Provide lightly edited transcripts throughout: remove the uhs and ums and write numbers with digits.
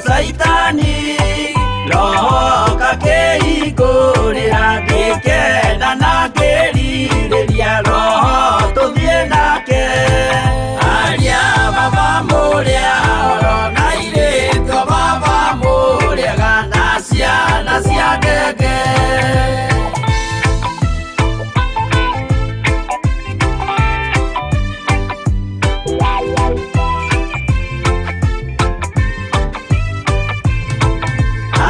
Saitani roho kakĩhingũrĩra ngĩkena na ngĩrirĩria roho tũthiĩ nake aria baba mũrĩa oro na airĩtu a baba mũrĩega na ciana cia ngenge.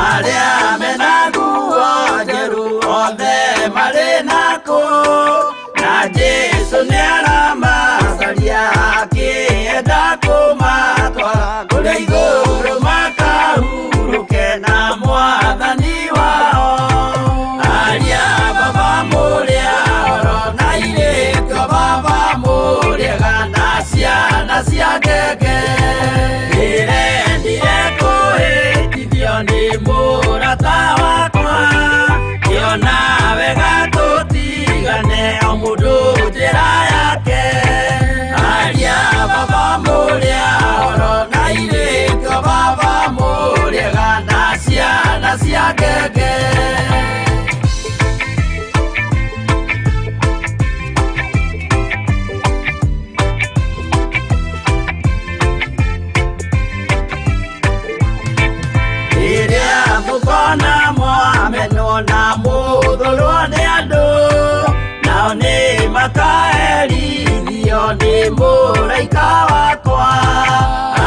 Arĩa mena nguo njerũ othe marĩ nakũ na Jesũ nĩaramacaria akĩenda kũmatwara kũrĩa igũrũ makahurũke na mwathani wao. Aria baba mũrĩa oro na airĩtu a baba mũrĩega na ciana cia ngenge. Ndĩrendire kũhĩtithio nĩ mũrata wakwa ngĩona wega tũtigane o mũndũ njĩra yake. Aria baba mũrĩa oro na airĩtu a baba mũrĩega na ciana cia ngenge. Rĩrĩa mũkona mwamenwo na mũthũrwo nĩ andũ nao nĩ makaherithio nĩ mũraika wakwa.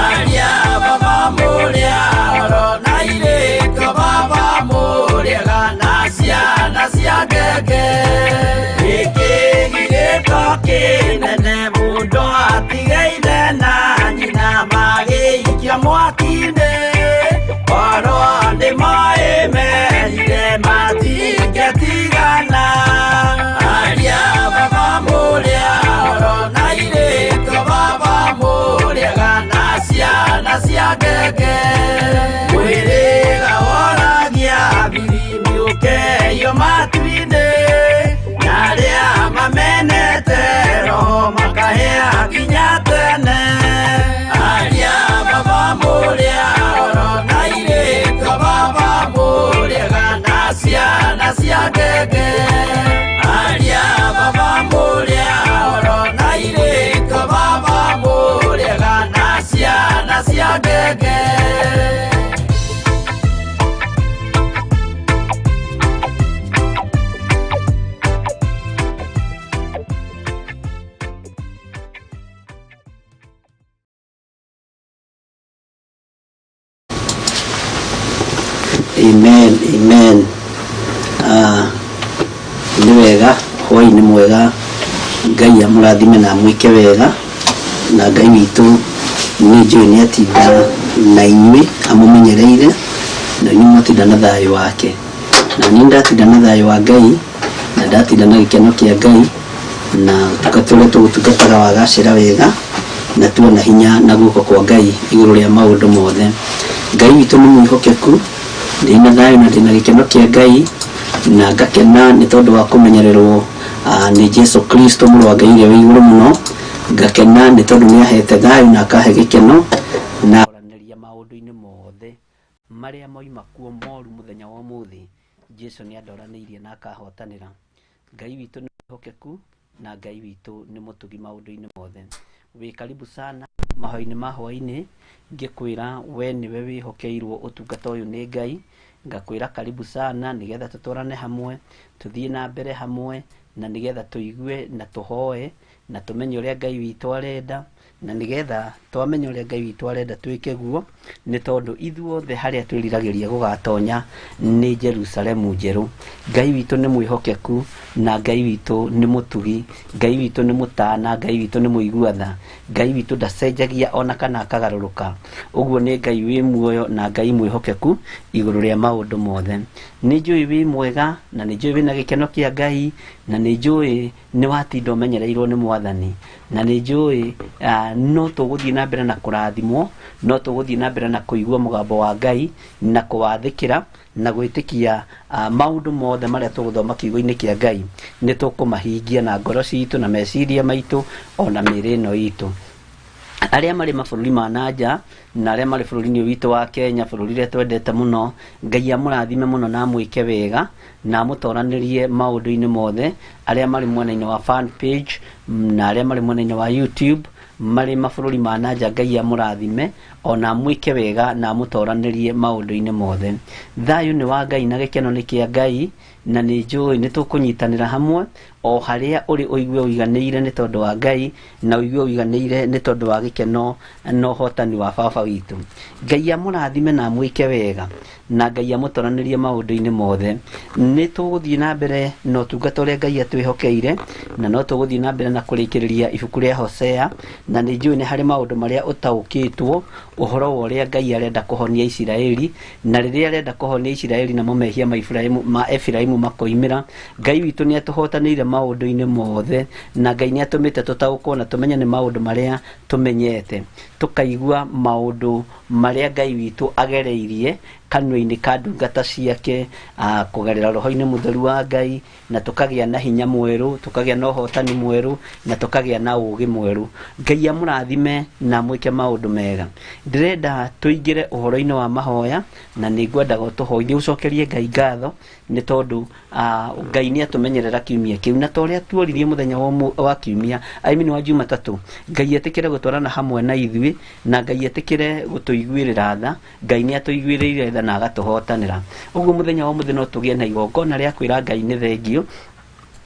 Aria baba mũrĩa oro na airĩtu a baba mũrĩega na ciana cia ngenge. Gĩkĩ gĩgĩko kĩnene mũndũ atige ithe na nyina magĩikia mwaki-inĩ korwo nĩ moĩ merire matingĩtigana. Aria baba mũrĩa oro na airĩtu a baba mũrĩega na ciana cia ngenge. Mwĩrĩga woragia thiri mĩũkeio matu-inĩ na arĩa mamenete roho makahĩa nginya tene. Aria baba mũrĩa oro na airĩtu a baba mũrĩega na ciana cia ngenge. Aria baba mũrĩa oro na airĩtu a baba mũrĩega na ciana cia ngenge. Amen, amen. Nĩ wega, hwaĩ-inĩ mwega, Ngai amũrathime na amwĩke wega, na Ngai witũ nĩ njũĩ nĩ atinda na inyuĩ amũmenyereire, na inyuĩ mwatinda na thayũ wake. Na niĩ ndatinda na thayũ wa Ngai, na ndatinda na gĩkeno kĩa Ngai, na ũtungata ũrĩa tũgũtungataga wagacĩra wega, na tuona hinya na guoko kwa Ngai igũrũ rĩa maũndũ mothe. Ngai witũ nĩ mwĩhokeku, ndĩna thayũ na ndĩna gĩkeno kĩa Ngai, na ngakena nĩ tondũ wa kũmenyererwo nĩ Jesu Kristo mũrũ wa Ngai ũrĩa wĩ igũrũ mũno. Ngakena nĩ tondũ nĩ ahete thayũ na akahe gĩkeno na oranĩria maũndũ-inĩ mothe marĩa moima kuo moru mũthenya wa ũmũthĩ. Jesu nĩ andoranĩirie na akahotanĩra. Ngai witũ nĩ mwĩhokeku na Ngai witũ nĩ mũtugi maũndũ-inĩ mothe. Wĩ karibu sana mahoya-inĩ ma hwaĩ-inĩ, ngĩkwĩra we nĩwe wĩhokeirwo ũtungata ũyũ nĩ Ngai. Ngakwĩra karibu sana nĩgetha tũtwarane hamwe, tũthiĩ na mbere hamwe, na nĩgetha tũigue na tũhoe na tũmenye ũrĩa Ngai witũ arenda, na nĩgetha twamenya ũrĩa Ngai witũ arenda twĩke guo, nĩ tondũ ithuothe harĩa twĩriragĩria gũgatonya nĩ Jerusalemu njerũ. Ngai witũ nĩ mwĩhokeku na Ngai witũ nĩ mũtugi, Ngai witũ nĩ mũtana, Ngai witũ nĩ mũigua tha, Ngai witũ ndacenjagia ona kana akagarũrũka. Ũguo nĩ Ngai wĩ muoyo na Ngai mwĩhokeku igũrũ rĩa maũndũ mothe. Nĩ njũĩ wĩ mwega na nĩ njũĩ wĩna gĩkeno kĩa Ngai na nĩ njũĩ nĩ watinda ũmenyereirwo nĩ mwathani, na nĩ njũĩ no tũgũthiĩ na mbere na kũrathimwo, no tũgũthiĩ na mbere na kũigua mũgambo wa Ngai na kũwathĩkĩra na gwĩtĩkia maũndũ mothe marĩa tũgũthoma kiugo-inĩ kĩa Ngai nĩ tũkũmahingia na ngoro citũ na meciria maitũ ona mĩĩrĩ ĩno itũ. Arĩa marĩ mabũrũri ma nanja na arĩa marĩ bũrũri-inĩ witũ wa Kenya, bũrũri ũrĩa twendete mũno, Ngai amũrathime mũno na amwĩke wega na amũtoranĩrie maũndũ-inĩ mothe. Arĩa marĩ mwena-inĩ wa fan page na arĩa marĩ mwena-inĩ wa YouTube marĩ mabũrũri ma nanja, Ngai amũrathime ona amwĩke wega na amũtoranĩrie maũndũ-inĩ mothe. Thayũ nĩ wa Ngai na gĩkeno nĩ kĩa Ngai, na nĩ njũĩ nĩ tũkũnyitanĩra hamwe o harĩa ũrĩ ũigue ũiganĩire nĩ tondũ wa Ngai, na ũigue ũiganĩire nĩ tondũ wa gĩkeno na ũhotani wa baba witũ. Ngai amũrathime na amwĩke wega na Ngai amũtoranĩrie maũndũ-inĩ mothe. Nĩ tũgũthiĩ na mbere na ũtungata ũrĩa Ngai atwĩhokeire, na no tũgũthiĩ na mbere na kũrĩkĩrĩria ibuku rĩa Hosea, na nĩ njũĩ nĩ harĩ maũndũ marĩa ũtaũkĩtwo ũhoro wa ũrĩa Ngai arenda kũhonia Isiraeli, na rĩrĩa arenda kũhonia Isiraeli namo mehia ma Iburahĩmu, ma Efiraimu makoimĩra. Ngai witũ nĩ atũhotanĩire maũndũ-inĩ mothe, na Ngai nĩ atũmĩte tũtaũkwo na tũmenye nĩ maũndũ marĩa tũmenyete, tũkaigua maũndũ marĩa Ngai witũ agereirie kanua-inĩ ka ndungata ciake, kũgerera roho-inĩ mũtheru wa Ngai, na tũkagĩa na hinya mwerũ, tũkagĩa na ũhotani mwerũ, na tũkagĩa na ũũgĩ mwerũ. Ngai amũrathime na amwĩke maũndũ mega. Ndĩrenda tũingĩre ũhoro-inĩ wa mahoya, na nĩ ngwendaga ũtũhoithie ũcokerie Ngai ngatho nĩ tondũ Ngai nĩ atũmenyerera kiumia kĩu, na ta ũrĩa tuoririe mũthenya wa kiumia, I mean wa Jumatatũ, Ngai etĩkĩre gũtwarana hamwe na ithuĩ, na Ngai etĩkĩre gũtũiguĩrĩra tha. Ngai nĩ atũiguĩrĩire tha na agatũhotanĩra. Ũguo mũthenya wa ũmũthĩ no tũgĩe na igongona rĩa kwĩra Ngai nĩ thengio,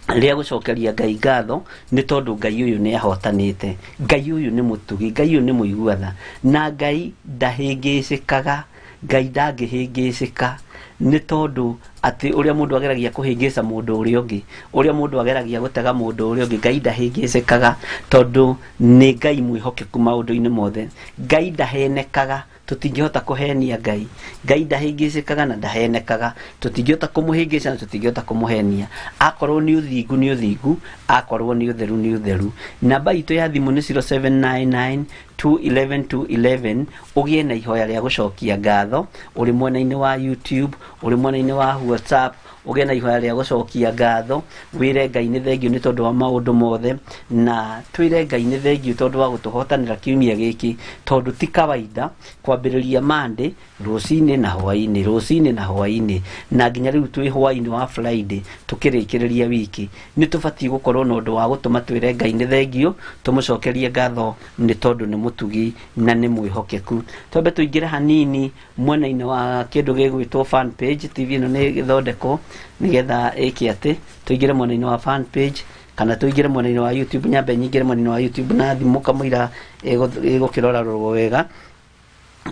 rĩa gũcokeria Ngai ngatho nĩ tondũ Ngai ũyũ nĩ ahotanĩte, Ngai ũyũ nĩ mũtugi, Ngai ũyũ nĩ mũigua tha, na Ngai ndahĩngĩcĩkaga. Ngai ndangĩhĩngĩcĩka nĩ tondũ atĩ ũrĩa mũndũ ageragia kũhĩngĩca mũndũ ũrĩa ũngĩ, ũrĩa mũndũ ageragia gũtega mũndũ ũrĩa ũngĩ, Ngai ndahĩngĩcĩkaga tondũ nĩ Ngai mwĩhokeku maũndũ-inĩ mothe. Ngai ndahenekaga, tũtingĩhota kũhenia Ngai. Ngai ndahĩngĩcĩkaga na ndahenekaga, tũtingĩhota kũmũhĩngĩca na tũtingĩhota kũmũhenia. Akorwo nĩ ũthingu nĩ ũthingu, akorwo nĩ ũtheru nĩ ũtheru. Namba itũ ya thimũ nĩ 0799 211 211. Ũgĩe na ihoya rĩa gũcokia ngatho ũrĩ mwena-inĩ wa YouTube, ũrĩ mwena-inĩ wa WhatsApp, ũgĩe na ihoya rĩa gũcokia ngatho, wĩre Ngai nĩ thengio nĩ tondũ wa maũndũ mothe, na twĩre Ngai nĩ thengio tondũ wa gũtũhotanĩra kiumia gĩkĩ, tondũ ti kawaida kwambĩrĩria Monday rũcinĩ na hwaĩ-inĩ, rũcinĩ na hwaĩ-inĩ, na nginya rĩu twĩ hwaĩ-inĩ wa Friday tũkĩrĩkĩrĩria wiki. Nĩ tũbatiĩ gũkorwo na ũndũ wa gũtũma twĩre Ngai nĩ thengio, tũmũcokerie ngatho nĩ tondũ nĩ mũtugi na nĩ mwĩhokeku. Twambe tũingĩre hanini mwena-inĩ wa kĩndũ gĩgwĩtwo fan page. TV ĩno nĩ ĩthondekwo nĩgetha ĩke atĩ tũingĩre mwena-inĩ wa fan page kana tũingĩre mwena-inĩ wa YouTube. Nyambe nyingĩre mwena-inĩ wa YouTube na thimũ kamũira ĩgũkĩrora rorwo wega,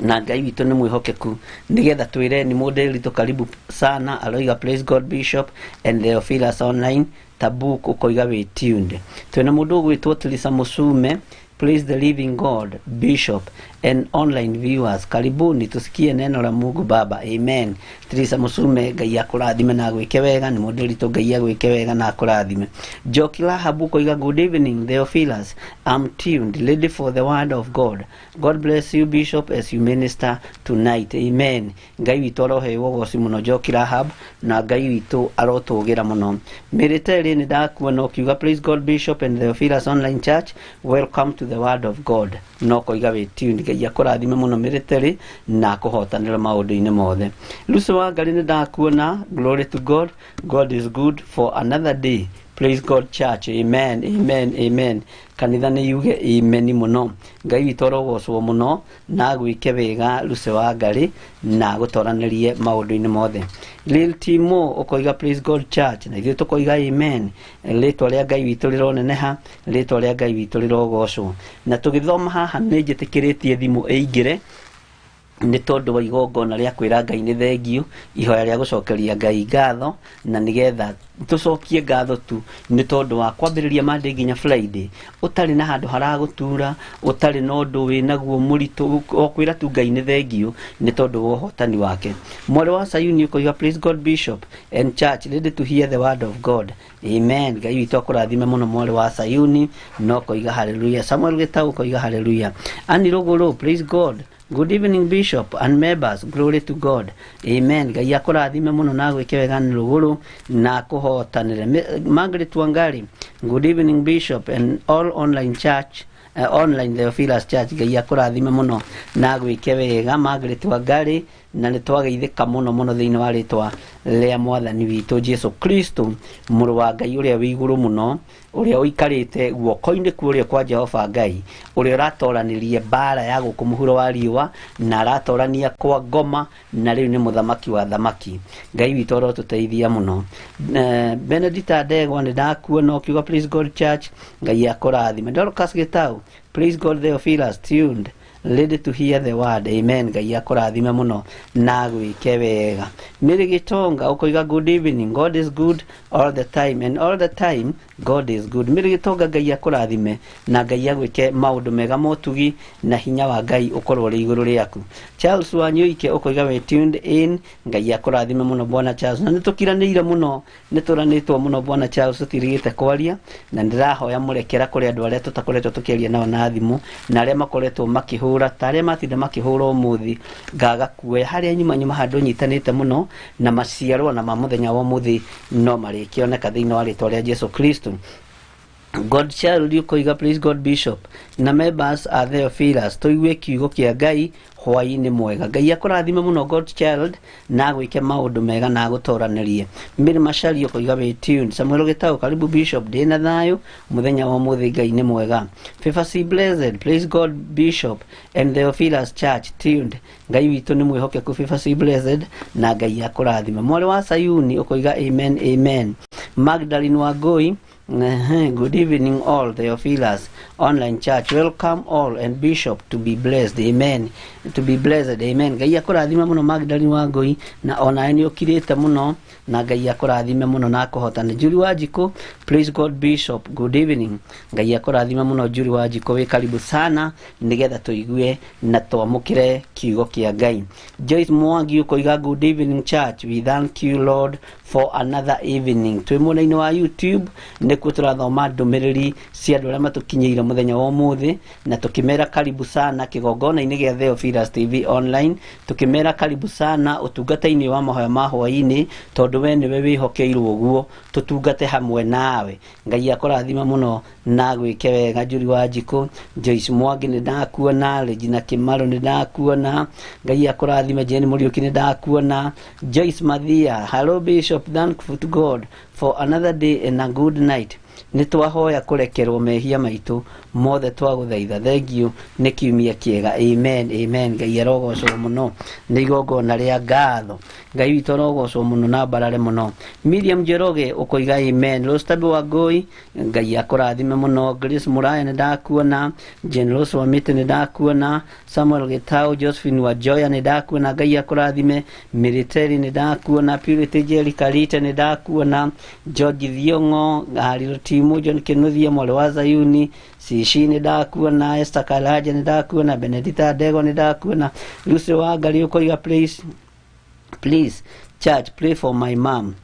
na Ngai witũ nĩ mwĩhokeku nĩgetha twĩre nĩ mũndũ karibu sana. Aroiga, "Praise God, Bishop and Theophilus online." Tabuk ũkoiga wĩ tuned. Twĩna mũndũ ũgwĩtwo Teresa Musume, "Praise the living God, Bishop and online viewers. Karibuni tusikie neno la Mungu Baba. Amen." Teresa Musume, Ngai akũrathime na agwĩke wega. Nĩ mũndũ witũ, Ngai agwĩke wega na akũrathime. Njoki Rahabu ũkoiga, "Good evening, Theophilus. I'm tuned, ready for the word of God. God bless you, Bishop, as you minister tonight. Amen." Ngai witũ arohewo ũgoci mũno, Njoki Rahab, na Ngai witũ arotũgĩra mũno. Mĩrĩterĩ nĩ ndakuona ũkiuga, "Praise God, Bishop and Theophilus online church. Welcome to the word of God." No koiga wĩ tuned. Ngai akũrathime mũno, Mĩrĩterĩ, na akũhotanĩra maũndũ-inĩ mothe. Lucy wa Ngai nĩ ndakuona, "Glory to God. God is good for another day. Praise God, church. Amen, amen, amen." Kanitha nĩ yuge amen mũno. Ngai witũ arogocwo mũno na agwĩke wega, Lucy wa Ngai, na agũtoranĩrie maũndũ-inĩ mothe. Lil Timo ũkoiga, "Praise God, church," na ithuĩ tũkoiga amen. Rĩtwa rĩa Ngai witũ rĩroneneha, rĩtwa rĩa Ngai witũ rĩrogocwo. Na tũgĩthoma haha nĩ njĩtĩkĩrĩtie thimũ ĩingĩre nĩ tondũ wa igongona rĩa kwĩra Ngai nĩ thengio, ihoya rĩa gũcokeria Ngai ngatho, na nĩgetha tũcokie ngatho tu nĩ tondũ wa kwambĩrĩria Monday nginya Friday ũtarĩ na handũ haragũtura, ũtarĩ na ũndũ wĩnaguo mũritũ, o kwĩra tu Ngai nĩ thengio nĩ tondũ wa ũhotani wake. Mwarĩ wa Sayuni ũkoiga, "Praise God, Bishop and church. Ready to hear the word of God. Amen." Ngai witũ akũrathime mũno, mwarĩ wa Sayuni, no koiga haleluya. Samuel Gĩtau ũkoiga haleluya. Ani Rũgũrũ, "Praise God. Good evening, Bishop and members. Glory to God. Amen." Ngai akũrathime mũno na agwĩke wega nĩ Rũgũrũ na akũhotanĩre. Margaret Wangari, "Good evening, Bishop and all online church. Online Theophilus Church, Ngai akũrathime mũno na agwĩke wega. Margaret Wangari, na nĩ twageithĩka mũno mũno thĩinĩ wa rĩtwa rĩa mwathani witũ Jesu Kristo, mũrũ wa Ngai ũrĩa wĩ igũrũ mũno, ũrĩa ũikarĩte guoko-inĩ kwa ũrĩo kwa Jehova Ngai, ũrĩa ũratoranĩria mbara ya gũkũ mũhuro wa riũa na aratorania kwa ngoma, na rĩu nĩ mũthamaki wa thamaki. Ngai witũ arotũteithia mũno. Benedicta Ndegwa, nĩ ndakuona ũkiuga please God Church, Ngai akũrathime. Dorcas Gitau, please God Theophilus, tuned, ready to hear the word, amen. Ngai akũrathime mũno na agwĩke wega. Mary Gitonga ũkoiga good evening, God is good all the time and all the time God is good. Mary Gitonga, Ngai akũrathime na Ngai agwĩke maũndũ mega, motugi na hinya wa Ngai ũkorwo ũrĩ igũrũ rĩaku. Charles Wanyuike ũkoiga we tuned in, Ngai akũrathime mũno bwana Charles, na nĩ tũkiranĩire mũno, nĩ tũranĩtwo mũno bwana Charles, tũtirigĩte kwaria, na ndĩrahoya mũrekera kũrĩ andũ arĩa tũtakoretwo tũkĩaria nao na thimũ na arĩa makoretwo makĩhũra, ta arĩa matinda makĩhũra ũmũthĩ ngaga kuoya harĩa nyuma nyuma handũ nyitanĩte mũno na maciarwo na ma mũthenya wa ũmũthĩ no marĩkĩoneka thĩinĩ wa rĩtwa rĩa Jesu Kristo. God Child ũkoiga please God Bishop na members are Theophilus, tũigue kiugo kĩa Ngai hwaĩ-inĩ mwega. Ngai akũrathime mũno God Child na agwĩke maũndũ mega na agũtoranĩrie. Mary Macharia ũkoiga we tuned. Samuel Gĩtaũ, karibu Bishop, ndĩna thayũ mũthenya wa ũmũthĩ, Ngai nĩ mwega. Favor C Blessed, please God Bishop and Theophilus Church, tuned. Ngai witũ nĩ mwĩhokeku. Favor C Blessed, na Ngai akũrathime. Mwarĩ wa Sayuni ũkoiga amen, amen. Magdalene Wangui, good evening all Theophilus Online Church, welcome all and Bishop to be blessed, amen, to be blessed, amen. Ngai akũrathime mũno Magdalene Wangui, na onawe nĩ ũkirĩte mũno, na Ngai akũrathime mũno na akũhotane. Julie Wanjikũ, please God Bishop, good evening. Ngai akũrathime mũno Julie Wanjikũ, wĩ karibu sana nĩgetha tũigue na twamũkĩre kiugo kĩa Ngai. Joyce Mwangi ũkoiga good evening church, we thank you Lord for another evening. Twĩ mwena-inĩ wa YouTube nĩkuo tũrathoma ndũmĩrĩri cia andũ arĩa matũkinyĩire mũthenya wa ũmũthĩ, na tũkĩmera karibu sana kĩgongona-inĩ gĩa Theophilus TV Online, tũkĩmera karibu sana ũtungata-inĩ wa mahoya ma hwaĩ-inĩ, tondũ we nĩwe wĩhokeirwo ũguo tũtungate hamwe nawe. Ngai akũrathima mũno na agwĩke wega. Julie Wanjikũ, Joyce Mwangi nĩ ndakuona, Regina Kimaro nĩ ndakuona, Ngai akũrathime. Jane Mũriũki nĩ ndakuona. Joyce Mathia, hello Bishop, thankful to God for another day and a good night. Nĩ twahoya kũrekerwo mehia maitũ mothe, twagũthaitha, thank you, nĩ kiumia kĩega, amen, amen. Ngai arogocwo mũno, nĩ igongona rĩa ngatho. Ngai witũ arogocwo mũno na mbarare mũno. Miriam Njoroge ũkoiga amen. Rostabi Wangui, Ngai akũrathime mũno. Grace Muraya nĩ ndakuona. Jane Rose Wamĩtĩ nĩ ndakuona. Samuel Gĩtau, Josephine Wanjoya nĩ ndakuona, Ngai akũrathime. Military nĩ ndakuona. Purity Jerry Karite nĩ ndakuona. George Thiong'o, Hariro Timu, John Kinuthia, mwarĩ wa Zayuni Cici nĩ ndakuona. Esther Karaja nĩ ndakuona. Benedita Ndego nĩ ndakuona. Lucy Wangari ũkoiga please, please church, pray for my mom,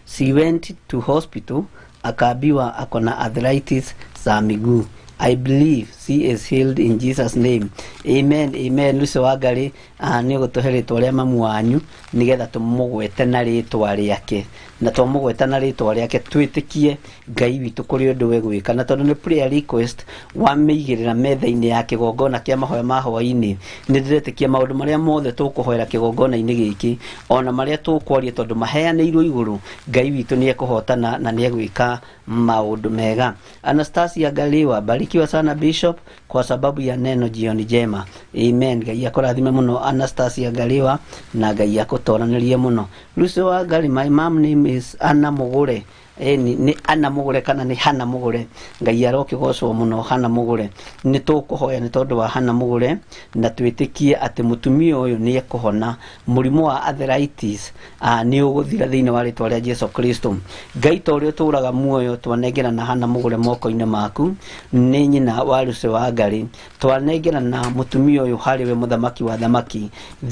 she went to hospital akaambiwa ako na arthritis za miguu. I believe she is healed in Jesus name, amen, amen. Lucy Wangari, nĩ ũgũtũhe rĩtwa rĩa mamu wanyu nĩgetha tũmũgwete na rĩtwa rĩake, na twamũgweta na rĩtwa rĩake twĩtĩkie Ngai witũ kũrĩ ũndũ we gwĩka, na tondũ nĩ prayer request wamĩigĩrĩra metha-inĩ ya kĩgongona kĩa mahoya ma hwaĩ-inĩ, nĩ ndĩretĩkia maũndũ marĩa mothe tũkũhoera kĩgongona-inĩ gĩkĩ ona marĩa tũkwaria, tondũ maheanĩirwo igũrũ, Ngai witũ nĩ ekũhotana na nĩ egwĩka maũndũ mega. Anastasia Galiwa, barikiwa sana Bishop kwa sababu ya neno jioni njema, amen. Ngai akũrathime mũno Anastasia Galiwa, na Ngai akũtoranĩrie mũno. Lucy Wangari, my mom name is Anna Mugure. Ĩni nĩ Ana Mũgũre kana nĩ Hana Mũgũre? Ngai arokĩgocwo mũno. Hana Mũgũre, nĩ tũkũhoya nĩ tondũ wa Hana Mũgũre na twĩtĩkie atĩ mũtumia ũyũ nĩ ekũhona mũrimũ wa arthritis, nĩ ũgũthira thĩinĩ wa rĩtwa rĩa Jesu Kristo. Ngai ta ũrĩa ũtũraga muoyo, twanengerana Hana Mũgũre moko-inĩ maku, nĩ nyina wa Lucy Wangari. Twanengerana mũtumia ũyũ harĩ we, mũthamaki wa thamaki,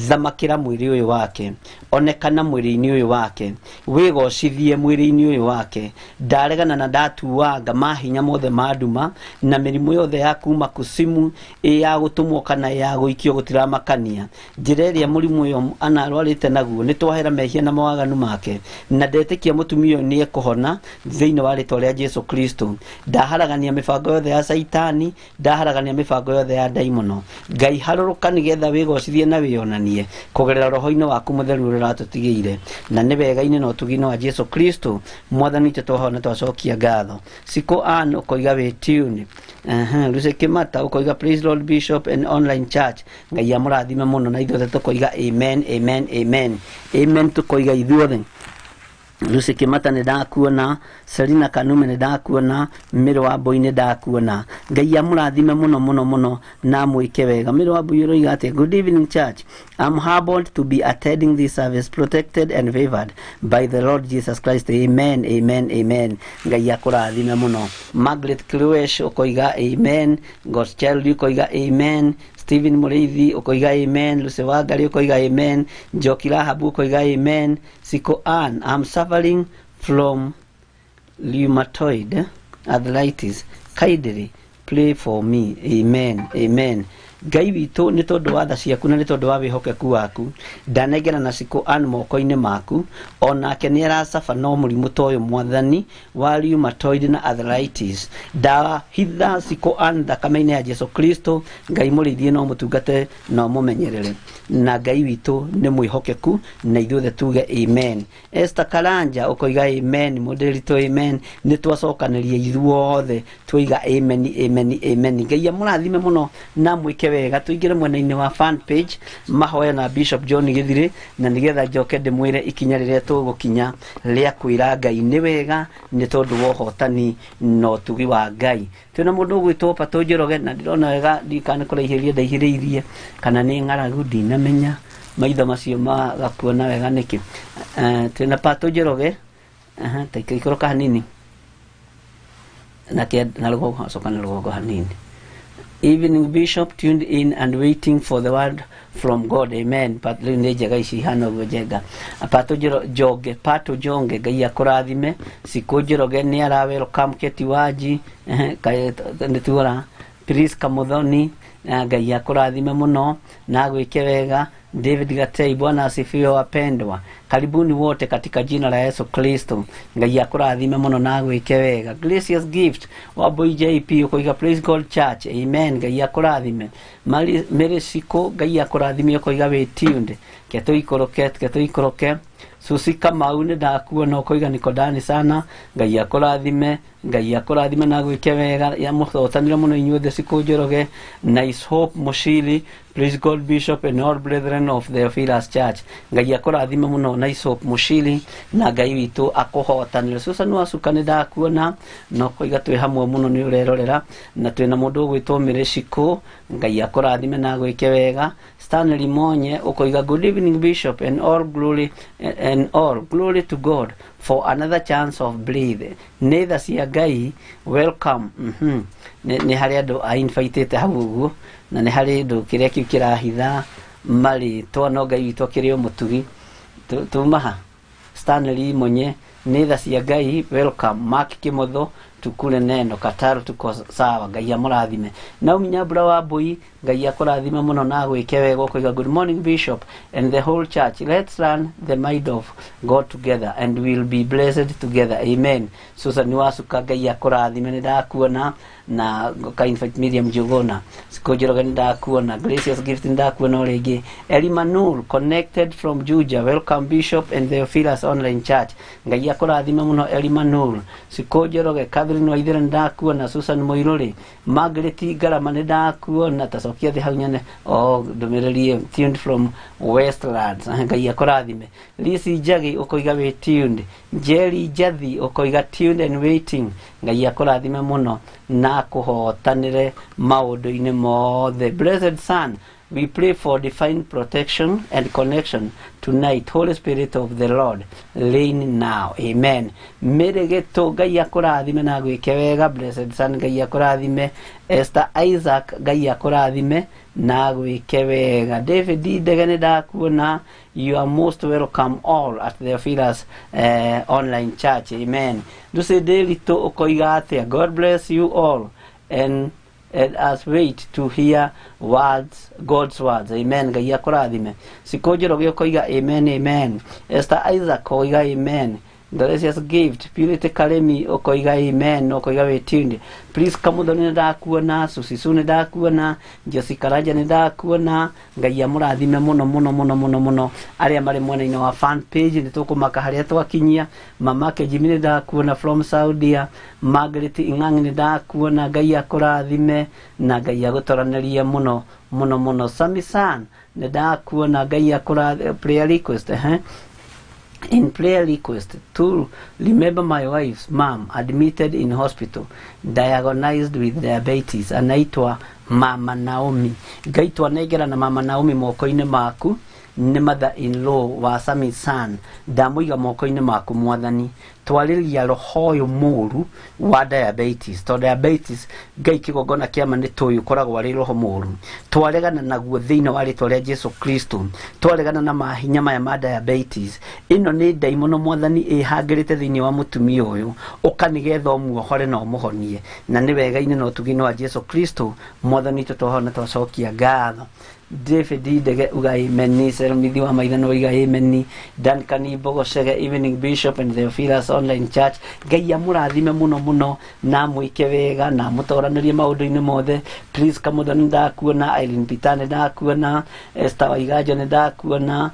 thamakĩra mwĩrĩ ũyũ wake, onekana mwĩrĩ-inĩ ũyũ wake, wĩgocithie mwĩrĩ-inĩ ũyũ wake. Yake ndaregana na ndatuanga mahinya mothe ma nduma na mĩrimũ yothe ya kuma kusimu, ĩ ya gũtũmwo kana ya gũikio, gũtiramakania njĩra ĩrĩa mũrimũ ũyũ anarwarĩte naguo. Nĩ twahera mehia na mawaganu make, na ndetĩkia mũtumia ũyũ nĩ ekũhona thĩinĩ wa rĩtwa rĩa Jesu Kristo. Ndaharagania mĩbango yothe ya Saitani, ndaharagania mĩbango yothe ya ndaimono. Ngai, harũrũka nĩgetha wĩgocithie na wĩonanie kũgerera roho-inĩ waku mũtheru ũrĩa ũratũtigĩire, na nĩ wega-inĩ na ũtugi-inĩ wa Jesu Kristo Mwathani witũ twahona, twacokia ngatho. Siko Ann ũkoiga wĩ tune. Lucy Kimata ũkoiga, "Praise Lord, Bishop and online church." Ngai amũrathime mũno, na ithuothe tũkoiga amen, amen, amen, amen, tũkoiga ithuothe. Lucy Kimata nĩ ndakuona, Selina Kanume nĩ ndakuona, Mĩrũ wa Mbũi nĩ ndakuona. Ngai amũrathime mũno mũno mũno na amwĩke wega. Mĩrũ wa Mbũi ũroiga atĩ, "Good evening, church. I'm humbled to be attending this service, protected and favored by the Lord Jesus Christ. Amen, amen, amen." Ngai akũrathime mũno. Margaret Kluesh ũkoiga amen. Godchild ũkoiga amen. Stephen Mũrĩithi ũkoiga amen. Lucy Wangari ũkoiga amen. Njoki Rahabu ũkoiga amen. Siko Ann, "I'm suffering from rheumatoid arthritis. Kindly pray for me." Amen, amen. Ngai witũ, nĩ tondũ wa tha ciaku na nĩ tondũ wa wĩhokeku waku, ndanengera na Siko Ann moko-inĩ maku. Onake nĩ aracaba no mũrimũ ta ũyũ, Mwathani, wa rheumatoid na arthritis. Ndahitha Siko Ann thakame-inĩ ya Jesu Kristo. Ngai, mũrĩithie no mũtungate na ũmũmenyerere, na Ngai witũ nĩ mwĩhokeku, na ithuothe tuge amen. Esther Karanja ũkoiga amen. Mũndĩritũ, amen. Nĩ twacokanĩria ithuothe twoiga amen, amen, amen. Ngai amũrathime mũno na mwĩke wega. Tũingĩre mwena-inĩ wa fan page mahoya na Bishop John Gĩthirĩ, na nĩgetha njoke ndĩmwĩre ikinya rĩrĩa tũgũkinya rĩa kwĩra Ngai nĩ wega nĩ tondũ wa ũhotani na ũtugi wa Ngai. Twĩna mũndũ ũgwĩtwo Patũ Njoroge, na ndĩrona wega ndikana kũraihĩrĩria ndaihĩrĩirie kana nĩ ng'aragu, ndinamenya maitho macio magakuona wega nĩkĩ. Twĩna Patũ Njoroge. Aha, ta ikũrũka hanini na na rũgongo, acoka na rũgongo hanini. "Evening, Bishop. Tuned in and waiting for the word from God. Amen." But rĩu nĩ njega ici ihana ũguo njenga. Pato Njonge, Pato Njonge, Ngai akũrathime. Sikũ Njoroge nĩ ara welcome Keti Wanji. Ehe, nĩ tuora Priska Muthoni, na Ngai akũrathime mũno na agwĩke wega. David Gatei, "Bwana asifiwe wapendwa, karibuni wote katika jina la Yesu Kristo." Ngai akũrathime mũno na agwĩke wega. Gracious Gift wa Boy JP ũkoiga, "Praise God, church. Amen." Ngai akũrathime. Mary Siko, Ngai akũrathime, ũkoiga wĩ tuned. Ketũikũrũke, ketũikũrũke. Susi Kamau nĩ ndakuona, ũkoiga niko ndani sana. Ngai akũrathime, Ngai akũrathime na gwĩke wega. Ya mũhotanire mũno inyuothe. Sikũ Njoroge, Nice Hope Mushiri, "Praise God, Bishop and all brethren of the Theophilus Church." Ngai akũrathime mũno, Nice Hope Mushiri, na Ngai witũ akũhotanĩre. Susan Wasuka nĩ ndakuona na ũkoiga twĩ hamwe mũno, nĩ ũrerorera. Na twĩna mũndũ ũgwĩtwo Mĩrĩcikũ, Ngai akũrathime na gwĩke wega. Stanley Monye ũkoiga, "Good evening, Bishop and all glory and all glory to God for another chance of breathe." Nĩ tha cia Ngai. Welcome. Nĩ harĩ andũ ainvitĩte hau ũguo, na nĩ harĩ ndũ kĩrĩa kĩu kĩrahitha marĩtwa, no Ngai witũ akĩrĩ o mũtugi. Tuma ha Stanley Monye, nĩ tha cia Ngai. Welcome. Mark Kimotho, tukule neno Kataru, tuko sawa. Ngai amũrathime. Naomi Nyambura wa Mbui, Ngai akũrathime mũno na gwĩke wega. Ũkoiga, "Good morning, Bishop and the whole church. Let's learn the mind of God together and we'll be blessed together. Amen." Susan Wasuka, Ngai akũrathime, nĩ ndakuona na ka invite Miriam Njuguna. Sikũ Njoroge nĩ ndakuona. Gracious Gift nĩ ndakuona o rĩngĩ. Elimanur, connected from Juja. "Welcome, Bishop and Theophilus Online Church." Ngai akũrathime mũno, Elimanur. Sikũ Njoroge, Catherine Waithera nĩ ndakuona. Susan Mũirũrĩ, Margaret Ngarama nĩ ndakuona. Tacokia thĩ hau nyone o ndũmĩrĩri ĩyo. Tuned from Westlands. Ngai akũrathime. Lisi Njagi ũkoiga wĩ tuned. Jerry Njathi ũkoiga, "Tuned and waiting." Ngai akũrathime mũno na akũhotanĩre maũndũ-inĩ mothe. Blessed Son, "We pray for divine protection and connection tonight. Holy Spirit of the Lord, reign now. Amen." Mary Gĩtũ, Ngai akũrathime na gwĩke wega. Blessed Son, Ngai akũrathime. Esther Isaac, Ngai akũrathime. na gwĩke wega. David Ndege nĩ ndakuona. You are most welcome all at Theophilus online church. Amen. Lucy Ndĩritũ ũkoiga atĩa? God bless you all and us wait to hear words, God's words. Amen. Ngai akũrathime. Sikũ Njoroge ũkoiga amen, amen. Esther Isaac ũkoiga amen. Delicious Gift, Purity Karemi ũkoiga amen, ũkoiga wĩ tuned. Please Kamuthoni nĩ ndakuona, Susisu nĩ ndakuona, Jessica Raja nĩ ndakuona. Ngai amũrathime mũno mũno mũno mũno mũno. Arĩa marĩ mwena-inĩ wa fan page nĩ tũkũmaka harĩa twakinyia. Mamake Jimmy nĩ ndakuona from Saudia. Margaret Ing'ang'i nĩ ndakuona. Ngai akũrathime na Ngai agũtoranĩrie mũno mũno mũno. Sami San nĩ ndakuona. Ngai akũrathime. Prayer request, In prayer request to remember my wife's mom admitted in hospital diagnosed with diabetes, anaitwa Mama Naomi. Ngai twanengera na Mama Naomi moko-inĩ maku, nĩ mother in law wa Sami San, ndamũiga moko-inĩ maku Mwathani. Twarĩria roho ũyũ mũru wa diabetes, tondũ diabetes Ngai kĩgongona kĩama nĩ tũĩ ũkoragwo arĩ roho mũru. Twaregana naguo thĩinĩ wa rĩtwa rĩa Jesu Kristo. Twaregana na mahinya maya ma diabetes. Ĩno nĩ ndaimono Mwathani ĩhangĩrĩte thĩinĩ wa mũtumia ũyũ, ũka nĩgetha ũmuohore na ũmũhonie. Na nĩ wega-inĩ na ũtugi-inĩ wa Jesu Kristo Mwathani witũ twahona twacokia ngatho. David Ndege uga amen. Seromithi wa maitha no uga amen. Duncan Mbogocege, Evening Bishop and Theophilus Online Church. Ngai amũrathime mũno mũno na mwĩke wega na mũtoranĩrie maũndũ-inĩ mothe. Please Kamuthoni ndakuona, Irene Peter nĩ ndakuona, Esther Waiganjo nĩ ndakuona,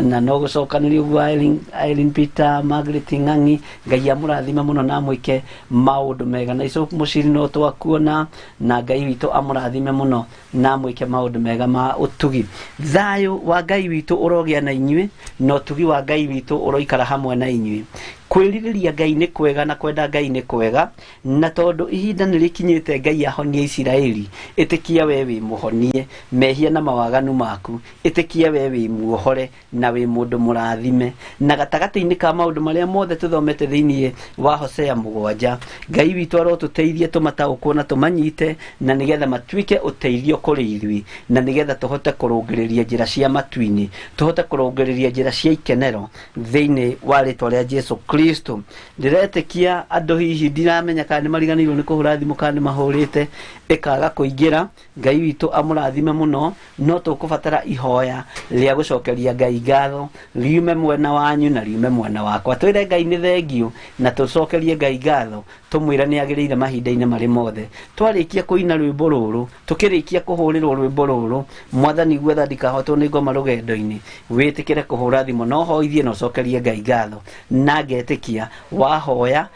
na no gũcokanĩria ũguo Irene Peter, Margaret Ng'ang'i. Ngai amũrathime mũno na mwĩke maũndũ mega. Na Ico Mũciri no twakuona, na Ngai witũ amũrathime mũno na mwĩke maũndũ mega ma ũtugi. Thayũ wa Ngai witũ ũrogĩa na inyuĩ, na ũtugi wa Ngai witũ ũroikara hamwe na inyuĩ. Kwĩrirĩria Ngai nĩ kwega na kwenda Ngai nĩ kwega, na tondũ ihinda nĩ rĩkinyĩte Ngai ahonie Isiraeli, ĩtĩkia we wĩ mũhonie mehia na mawaganu maku, ĩtĩkia we wĩ muohore na wĩ mũndũ mũrathime. Na gatagatĩ-inĩ ka maũndũ marĩa mothe tũthomete thĩinĩ wa Hosea 7, Ngai witũ arotũteithie tũmataũkwo na tũmanyite, na nĩgetha matuĩke ũteithio kũrĩ ithuĩ, na nĩgetha tũhote kũrũngĩrĩria njĩra cia matu-inĩ, tũhote kũrũngĩrĩria njĩra cia ikenero thĩinĩ wa rĩtwa rĩa Jesu Kristo. Ndĩretĩkia andũ hihi ndiramenya kana nĩ mariganĩirwo nĩ kũhũra thimũ kana nĩ mahũrĩte ĩkaga kũingĩra. Ngai witũ amũrathime mũno, no tũkũbatara ihoya rĩa gũcokeria Ngai ngatho riume mwena wanyu na riume mwena wakwa. Twĩre Ngai nĩ thengiũ na tũcokerie Ngai ngatho, tũmwĩre nĩ agĩrĩire mahinda-inĩ marĩ mothe. Twarĩkia kũina rwĩmbo rũrũ, tũkĩrĩkia kũhũrĩrwo rwĩmbo rũrũ, Mwathani guetha ndikahotwo nĩ ngoma rũgendo-inĩ, wĩtĩkĩre kũhũra thimũ na ũhoithie na ũcokerie Ngai ngatho. Na ngetĩkia wahoya,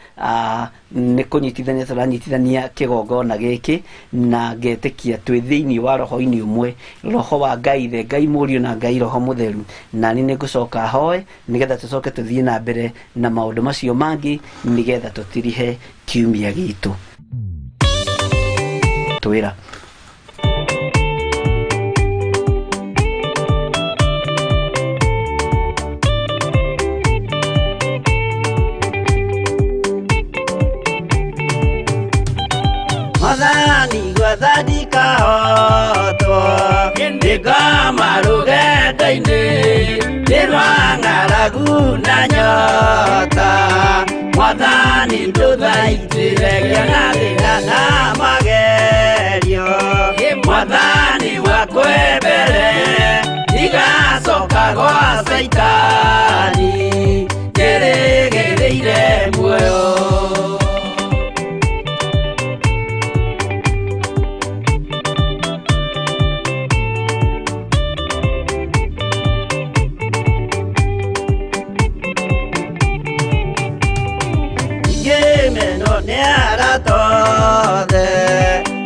nĩ kũnyitithania tũranyitithania kĩgongona gĩkĩ, na ngetĩkia twĩ thĩinĩ wa roho-inĩ ũmwe, roho wa Ngai Ithe, Ngai Mũriũ na Ngai Roho Mũtheru. Na niĩ nĩngũcoka hoe nĩgetha tũcoke tũthiĩ na mbere na maũndũ macio mangĩ nĩgetha tũtirihe kiumia gitũ. Twĩra. Mwathani gwetha ndikahotwo, ndĩngoma rũgendo-inĩ, nĩ rwa ng'aragu na nyota. Mwathani ndũthaitĩre ngĩona thĩna na magerio. Mwathani wakwĩ mbere, ndigacoka gwa Caitani, njĩrĩgĩrĩire muoyo.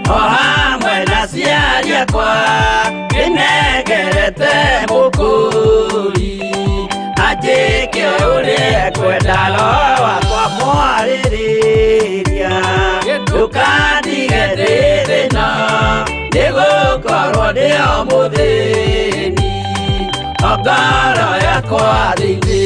O hamwe na aciari akwa, nĩnengerete mũkũri, anjĩke ũrĩa ekwenda, roho wakwa mwarĩrĩria. Ndũkandige ndĩ thĩna, nĩgũkorwo ndĩ o mũthĩni, o ngoro yakwa thĩinĩ.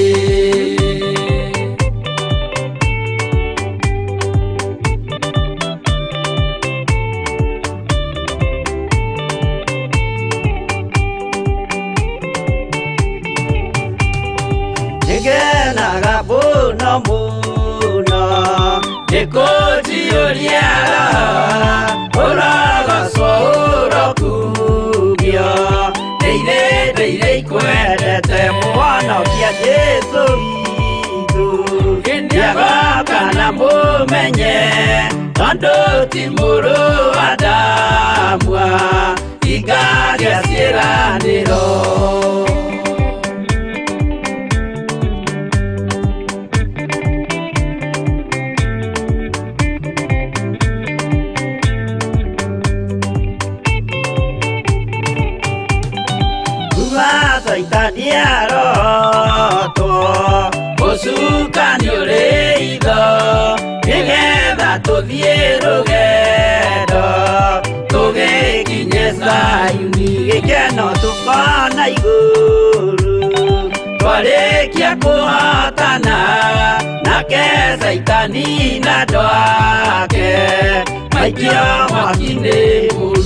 Nĩkũnjiyũria ũrogocwo ũrokubio Ndeire ndeire ikwendete mũhonokia Jesũ witũ Nĩagoka na mũmenye tondũ ti mũrũ wa Adamu Igagia ciĩranĩro. Saitani arotwo ũcukani ũrĩ itho nĩgetha tũthiĩ rũgendo tũgĩkinye Zayuni gĩkeno tũkona igũrũ twarĩkia kũhotana nake Saitani na andũ ake maikio mwaki-inĩ mũru.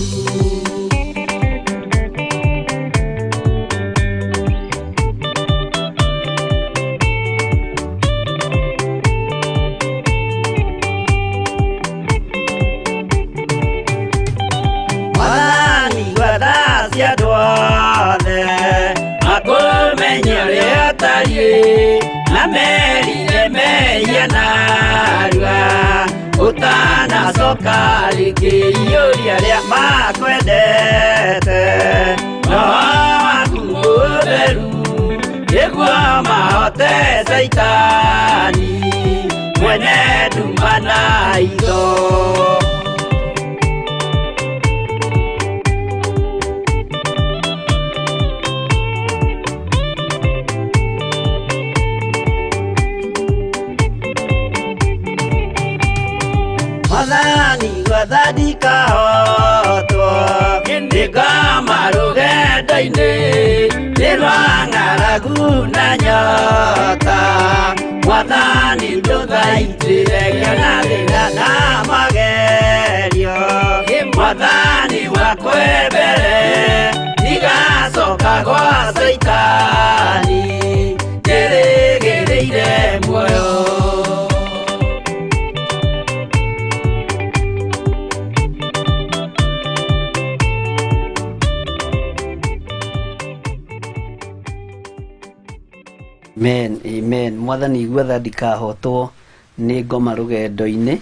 Akũmenye ũrĩa ũtariĩ na merire mehia narua ũtanacoka rĩngĩ iyũria arĩa makwendete roho waku mũtheru nĩguo mahote Saitani mwene nduma na itho. Mwathani gwathani kahotwo nĩngoma rũgendo-inĩ nĩ rwa ng'aragu na nyota Mwathani ndũthaitĩre ngĩona thĩna na magerio Mwathani wakwe mbere ndigacoka gwa Saitani njĩrĩgĩrĩire muoyo. Amen, amen. Mwathani igua tha ndikahotwo nĩ ngoma rũgendo-inĩ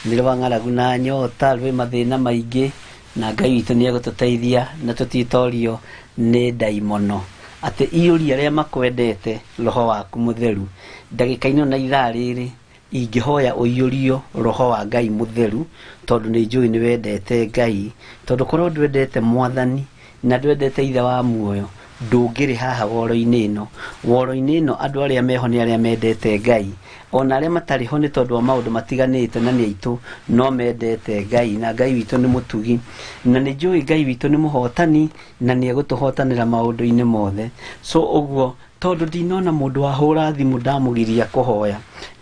nĩ rwa ng'aragu na nyota rwĩ mathĩna maingĩ na Ngai witũ nĩ egũtũteithia na tũtitorio nĩ ndaimono atĩ iyũria arĩa makwendete roho waku mũtheru. Ndagĩka-inĩ na ithaa rĩrĩ ingĩhoya ũiyũrio roho wa Ngai mũtheru tondũ nĩ njũĩ nĩ wendete Ngai tondũ korwo ndwendete Mwathani na ndwendete Ithe wa muoyo ndũngĩrĩ haha woro-inĩ ĩno. Woro-inĩ ĩno andũ arĩa meho nĩ arĩa mendete Ngai ona arĩa matarĩ ho nĩ tondũ wa maũndũ matiganĩte na nĩ aitũ no mendete Ngai na Ngai witũ nĩ mũtugi na nĩ njũĩ Ngai witũ nĩ mũhotani na nĩ egũtũhotanĩra maũndũ-inĩ mothe. So ũguo tondũ ndinona mũndũ wahũra thimũ ndamũgiria kũhoya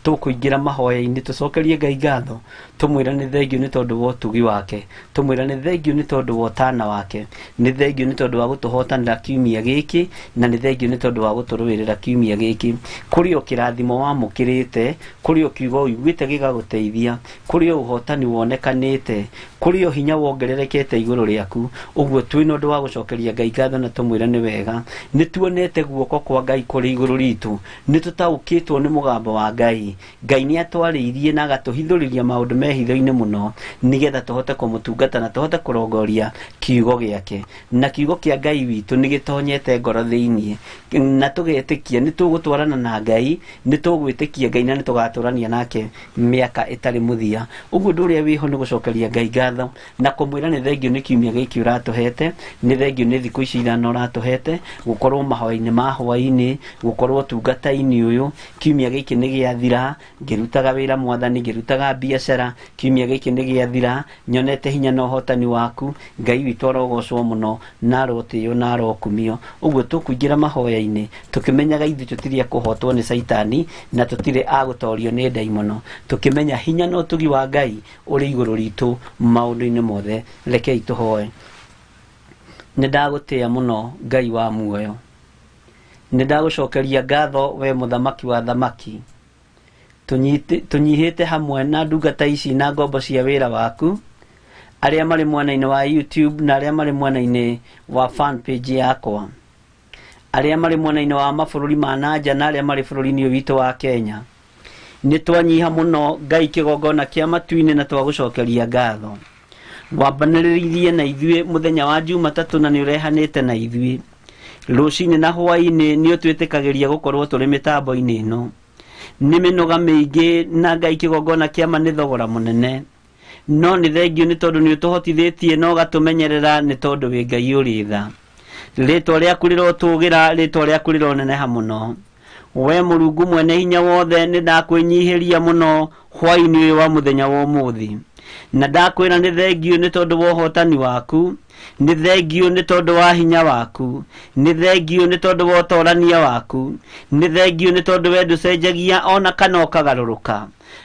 tũkũingĩra mahoya-inĩ tũcokerie Ngai ngatho tũmwĩre nĩ thengio nĩ tondũ wa ũtugi wake tũmwĩre nĩ thengio nĩ tondũ wa ũtana wake nĩ thengio nĩ tondũ wa gũtũhotanĩra kiumia gĩkĩ na nĩ thengio nĩ tondũ wa gũtũrũĩrĩra kiumia gĩkĩ. Kũrĩ o kĩrathimo wamũkĩrĩte kũrĩ o kiugo ũiguĩte gĩgagũteithia kũrĩ o ũhotani wonekanĩte kũrĩ o hinya wongererekete igũrũ rĩaku. Ũguo twĩna ũndũ wa gũcokeria Ngai ngatho na tũmwĩre nĩ wega nĩ tuonete guoko kwa Ngai kũrĩ igũrũ ritũ nĩ tũtaũkĩtwo nĩ mũgambo wa Ngai. Ngai nĩ atwarĩirie na agatũhithũrĩria maũndũ me hitho-inĩ mũno nĩgetha tũhote kũmũtungata na tũhote kũrongoria kiugo gĩake na kiugo kĩa Ngai witũ nĩ gĩtonyete ngoro thĩinĩ na tũgetĩkia nĩ tũgũtwarana na Ngai nĩ tũgwĩtĩkia Ngai na nĩ tũgatũrania nake mĩaka ĩtarĩ mũthia. Ũguo ũndũ ũrĩa wĩho nĩ gũcokeria Ngai ngatho na kũmwĩra nĩ thengio nĩ kiumia gĩkĩ ũratũhete nĩ thengio nĩ thikũ ici ithano ũratũhete gũkorwo mahoya-inĩ ma hwaĩ-inĩ gũkorwo ũtungata-inĩ ũyũ. Kiumia gĩkĩ nĩ gĩathira ngĩrutaga wĩra Mwathani ngĩrutaga biacara kiumia gĩkĩ nĩ gĩathira nyonete hinya na ũhotani waku Ngai witũ arogocwo mũno na arotĩo na arokumio. Ũguo tũkũingĩra mahoya-inĩ tũkĩmenyaga ithuĩ tũtirĩ a kũhotwo nĩ Saitani na tũtirĩ a gũtorio nĩ ndaimono tũkĩmenya hinya na ũtugi wa Ngai ũrĩ igũrũ ritũ maũndũ-inĩ mothe. Rekei tũhoe. Nĩ ndagũtĩĩa mũno Ngai wa muoyo nĩ ndagũcokeria ngatho we mũthamaki wa thamaki Tũnyihĩte hamwe na ndungata ici na ngombo cia wĩra waku, arĩa marĩ mwena-inĩ wa YouTube na arĩa marĩ mwena-inĩ wa fan page yakwa, arĩa marĩ mwena-inĩ wa mabũrũri ma nanja na arĩa marĩ bũrũri-inĩ ũyũ witũ wa Kenya. Nĩ twanyiha mũno Ngai kĩgongona kĩa matu-inĩ na twagũcokeria ngatho. Wambanĩrĩirie na ithuĩ mũthenya wa Jumatatũ na nĩ ũrehanĩte na ithuĩ rũcinĩ na hwaĩ-inĩ, nĩ ũtwĩtĩkagĩria gũkorwo tũrĩ mĩtambo-inĩ ĩno. Nĩ mĩnoga mĩingĩ na Ngai kĩgongona kĩama nĩ thogora mũnene, no nĩ thengio nĩ tondũ nĩ ũtũhotithĩtie na ũgatũmenyerera, nĩ tondũ wĩ Ngai ũrĩ tha. Rĩtwa rĩaku rĩrotũgĩra, rĩtwa rĩaku rĩroneneha mũno. We Mũrungu mwene hinya wothe, nĩ ndakwĩnyihĩria mũno hwaĩ-inĩ ũyũ wa mũthenya wa ũmũthĩ, na ndakwĩra nĩ thengio nĩ tondũ wa ũhotani waku, nĩ thengio nĩ tondũ wa hinya waku, nĩ thengio nĩ tondũ wa ũtorania waku, nĩ thengio nĩ tondũ we ndũcenjagia ona kana ũkagarũrũka.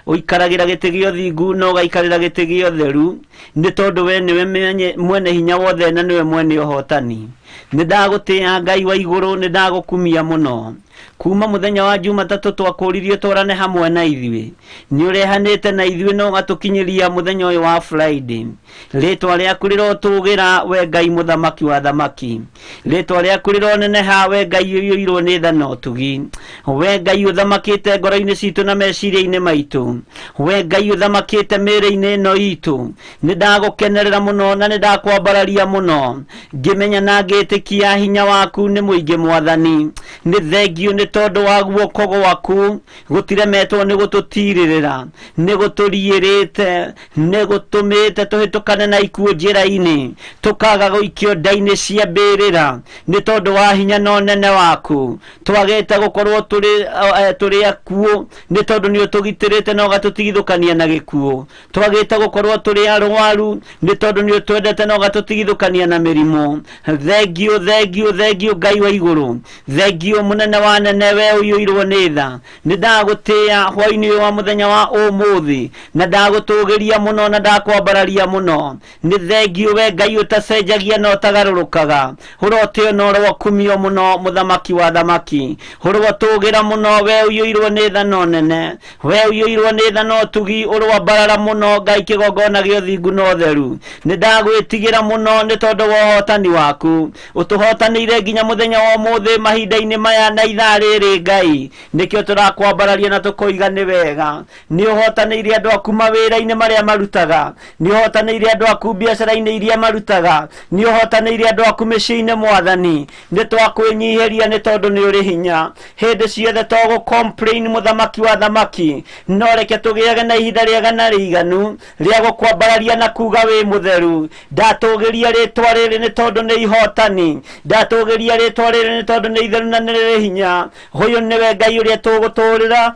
Ũikaragĩra gĩtĩ gĩa ũthingu na ũgaikarĩra gĩtĩ gĩa ũtheru, nĩ tondũ we nĩwe mwene hinya wothe na nĩwe mwene ũhotani. Nĩ ndagũtĩĩa Ngai wa igũrũ, nĩ ndagũkumia mũno. Kuma mũthenya wa Jumatatũ twakũririe twarane hamwe na ithuĩ, nĩ ũrehanĩte na ithuĩ na ũgatũkinyĩria mũthenya ũyũ wa Friday. Rĩtwa rĩaku rĩrotũgĩra, we Ngai mũthamaki wa thamaki. Rĩtwa rĩaku rĩroneneha, we Ngai ũiyũirwo nĩ tha na ũtugi, we Ngai ũthamakĩte ngoro-inĩ citũ na meciria-inĩ maitũ, we Ngai ũthamakĩte mĩĩrĩ-inĩ ĩno itũ. Nĩ ndagũkenerera mũno na nĩ ndakwambararia mũno, ngĩmenya na ngĩtĩkia hinya waku nĩ mũingĩ. Mwathani, nĩ thengio nĩ tondũ wa guoko gwaku gũtiremetwo nĩ gũtũtirĩrĩra, nĩ gũtũriĩrĩte, nĩ gũtũmĩte tũhĩtũkane na ikuũ njĩra-inĩ, tũkaga gũikio nda-inĩ cia mbĩrĩra, nĩ tondũ wa hinya na ũnene waku. Twagĩte gũkorwo tũrĩ akuũ nĩ tondũ nĩ ũtũgitĩrĩte na ũgatũtigithũkania na gĩkuũ. Twagĩte gũkorwo tũrĩ arwaru nĩ tondũ nĩ ũtwendete na ũgatũtigithũkania na mĩrimũ. Thengio, thengio, thengio Ngai wa igũrũ, thengio mũnene wa nene, we ũiyũirwo nĩ tha. Nĩ ndagũtĩĩa hwaĩ-inĩ ũyũ wa mũthenya wa ũmũthĩ na ndagũtũgĩria mũno na ndakwambararia mũno. Nĩ thengio we Ngai ũtacenjagia na ũtagarũrũkaga. Ũrotĩo na ũrokumio mũno, mũthamaki wa thamaki. Ũrotũgĩra mũno, we ũiyũirwo nĩ tha na ũnene, we ũiyũirwo nĩ tha na ũtugi. Ũrwambarara mũno Ngai kĩgongona gĩa ũthingu na ũtheru. Nĩ ndagwĩtigĩra mũno nĩ tondũ wa ũhotani waku ũtũhotanĩire nginya mũthenya wa ũmũthĩ, mahinda-inĩ maya na ithaa rĩrĩ. Ngai, nĩkĩo tũrakwambararia na tũkoiga nĩ wega. Nĩ ũhotanĩire andũ aku mawĩra-inĩ marĩa marutaga, nĩ ũhotanĩire andũ aku biacara-inĩ iria marutaga, nĩ ũhotanĩire andũ aku mĩciĩ-inĩ. Mwathani, nĩ twakwĩnyihĩria nĩ tondũ nĩ ũrĩ hinya hĩndĩ ciothe. To gũ complain, mũthamaki wa thamaki, no reke tũgĩage na ihinda rĩega na rĩiganu rĩa gũkwambararia na kuga wĩ mũtheru. Ndatũgĩria rĩtwa rĩrĩ nĩ tondũ nĩ ihotani, ndatũgĩria rĩtwa rĩrĩ nĩ tondũ nĩ itheru na nĩ rĩrĩ hinya. Ũyũ nĩwe Ngai ũrĩa tũgũtũrĩra,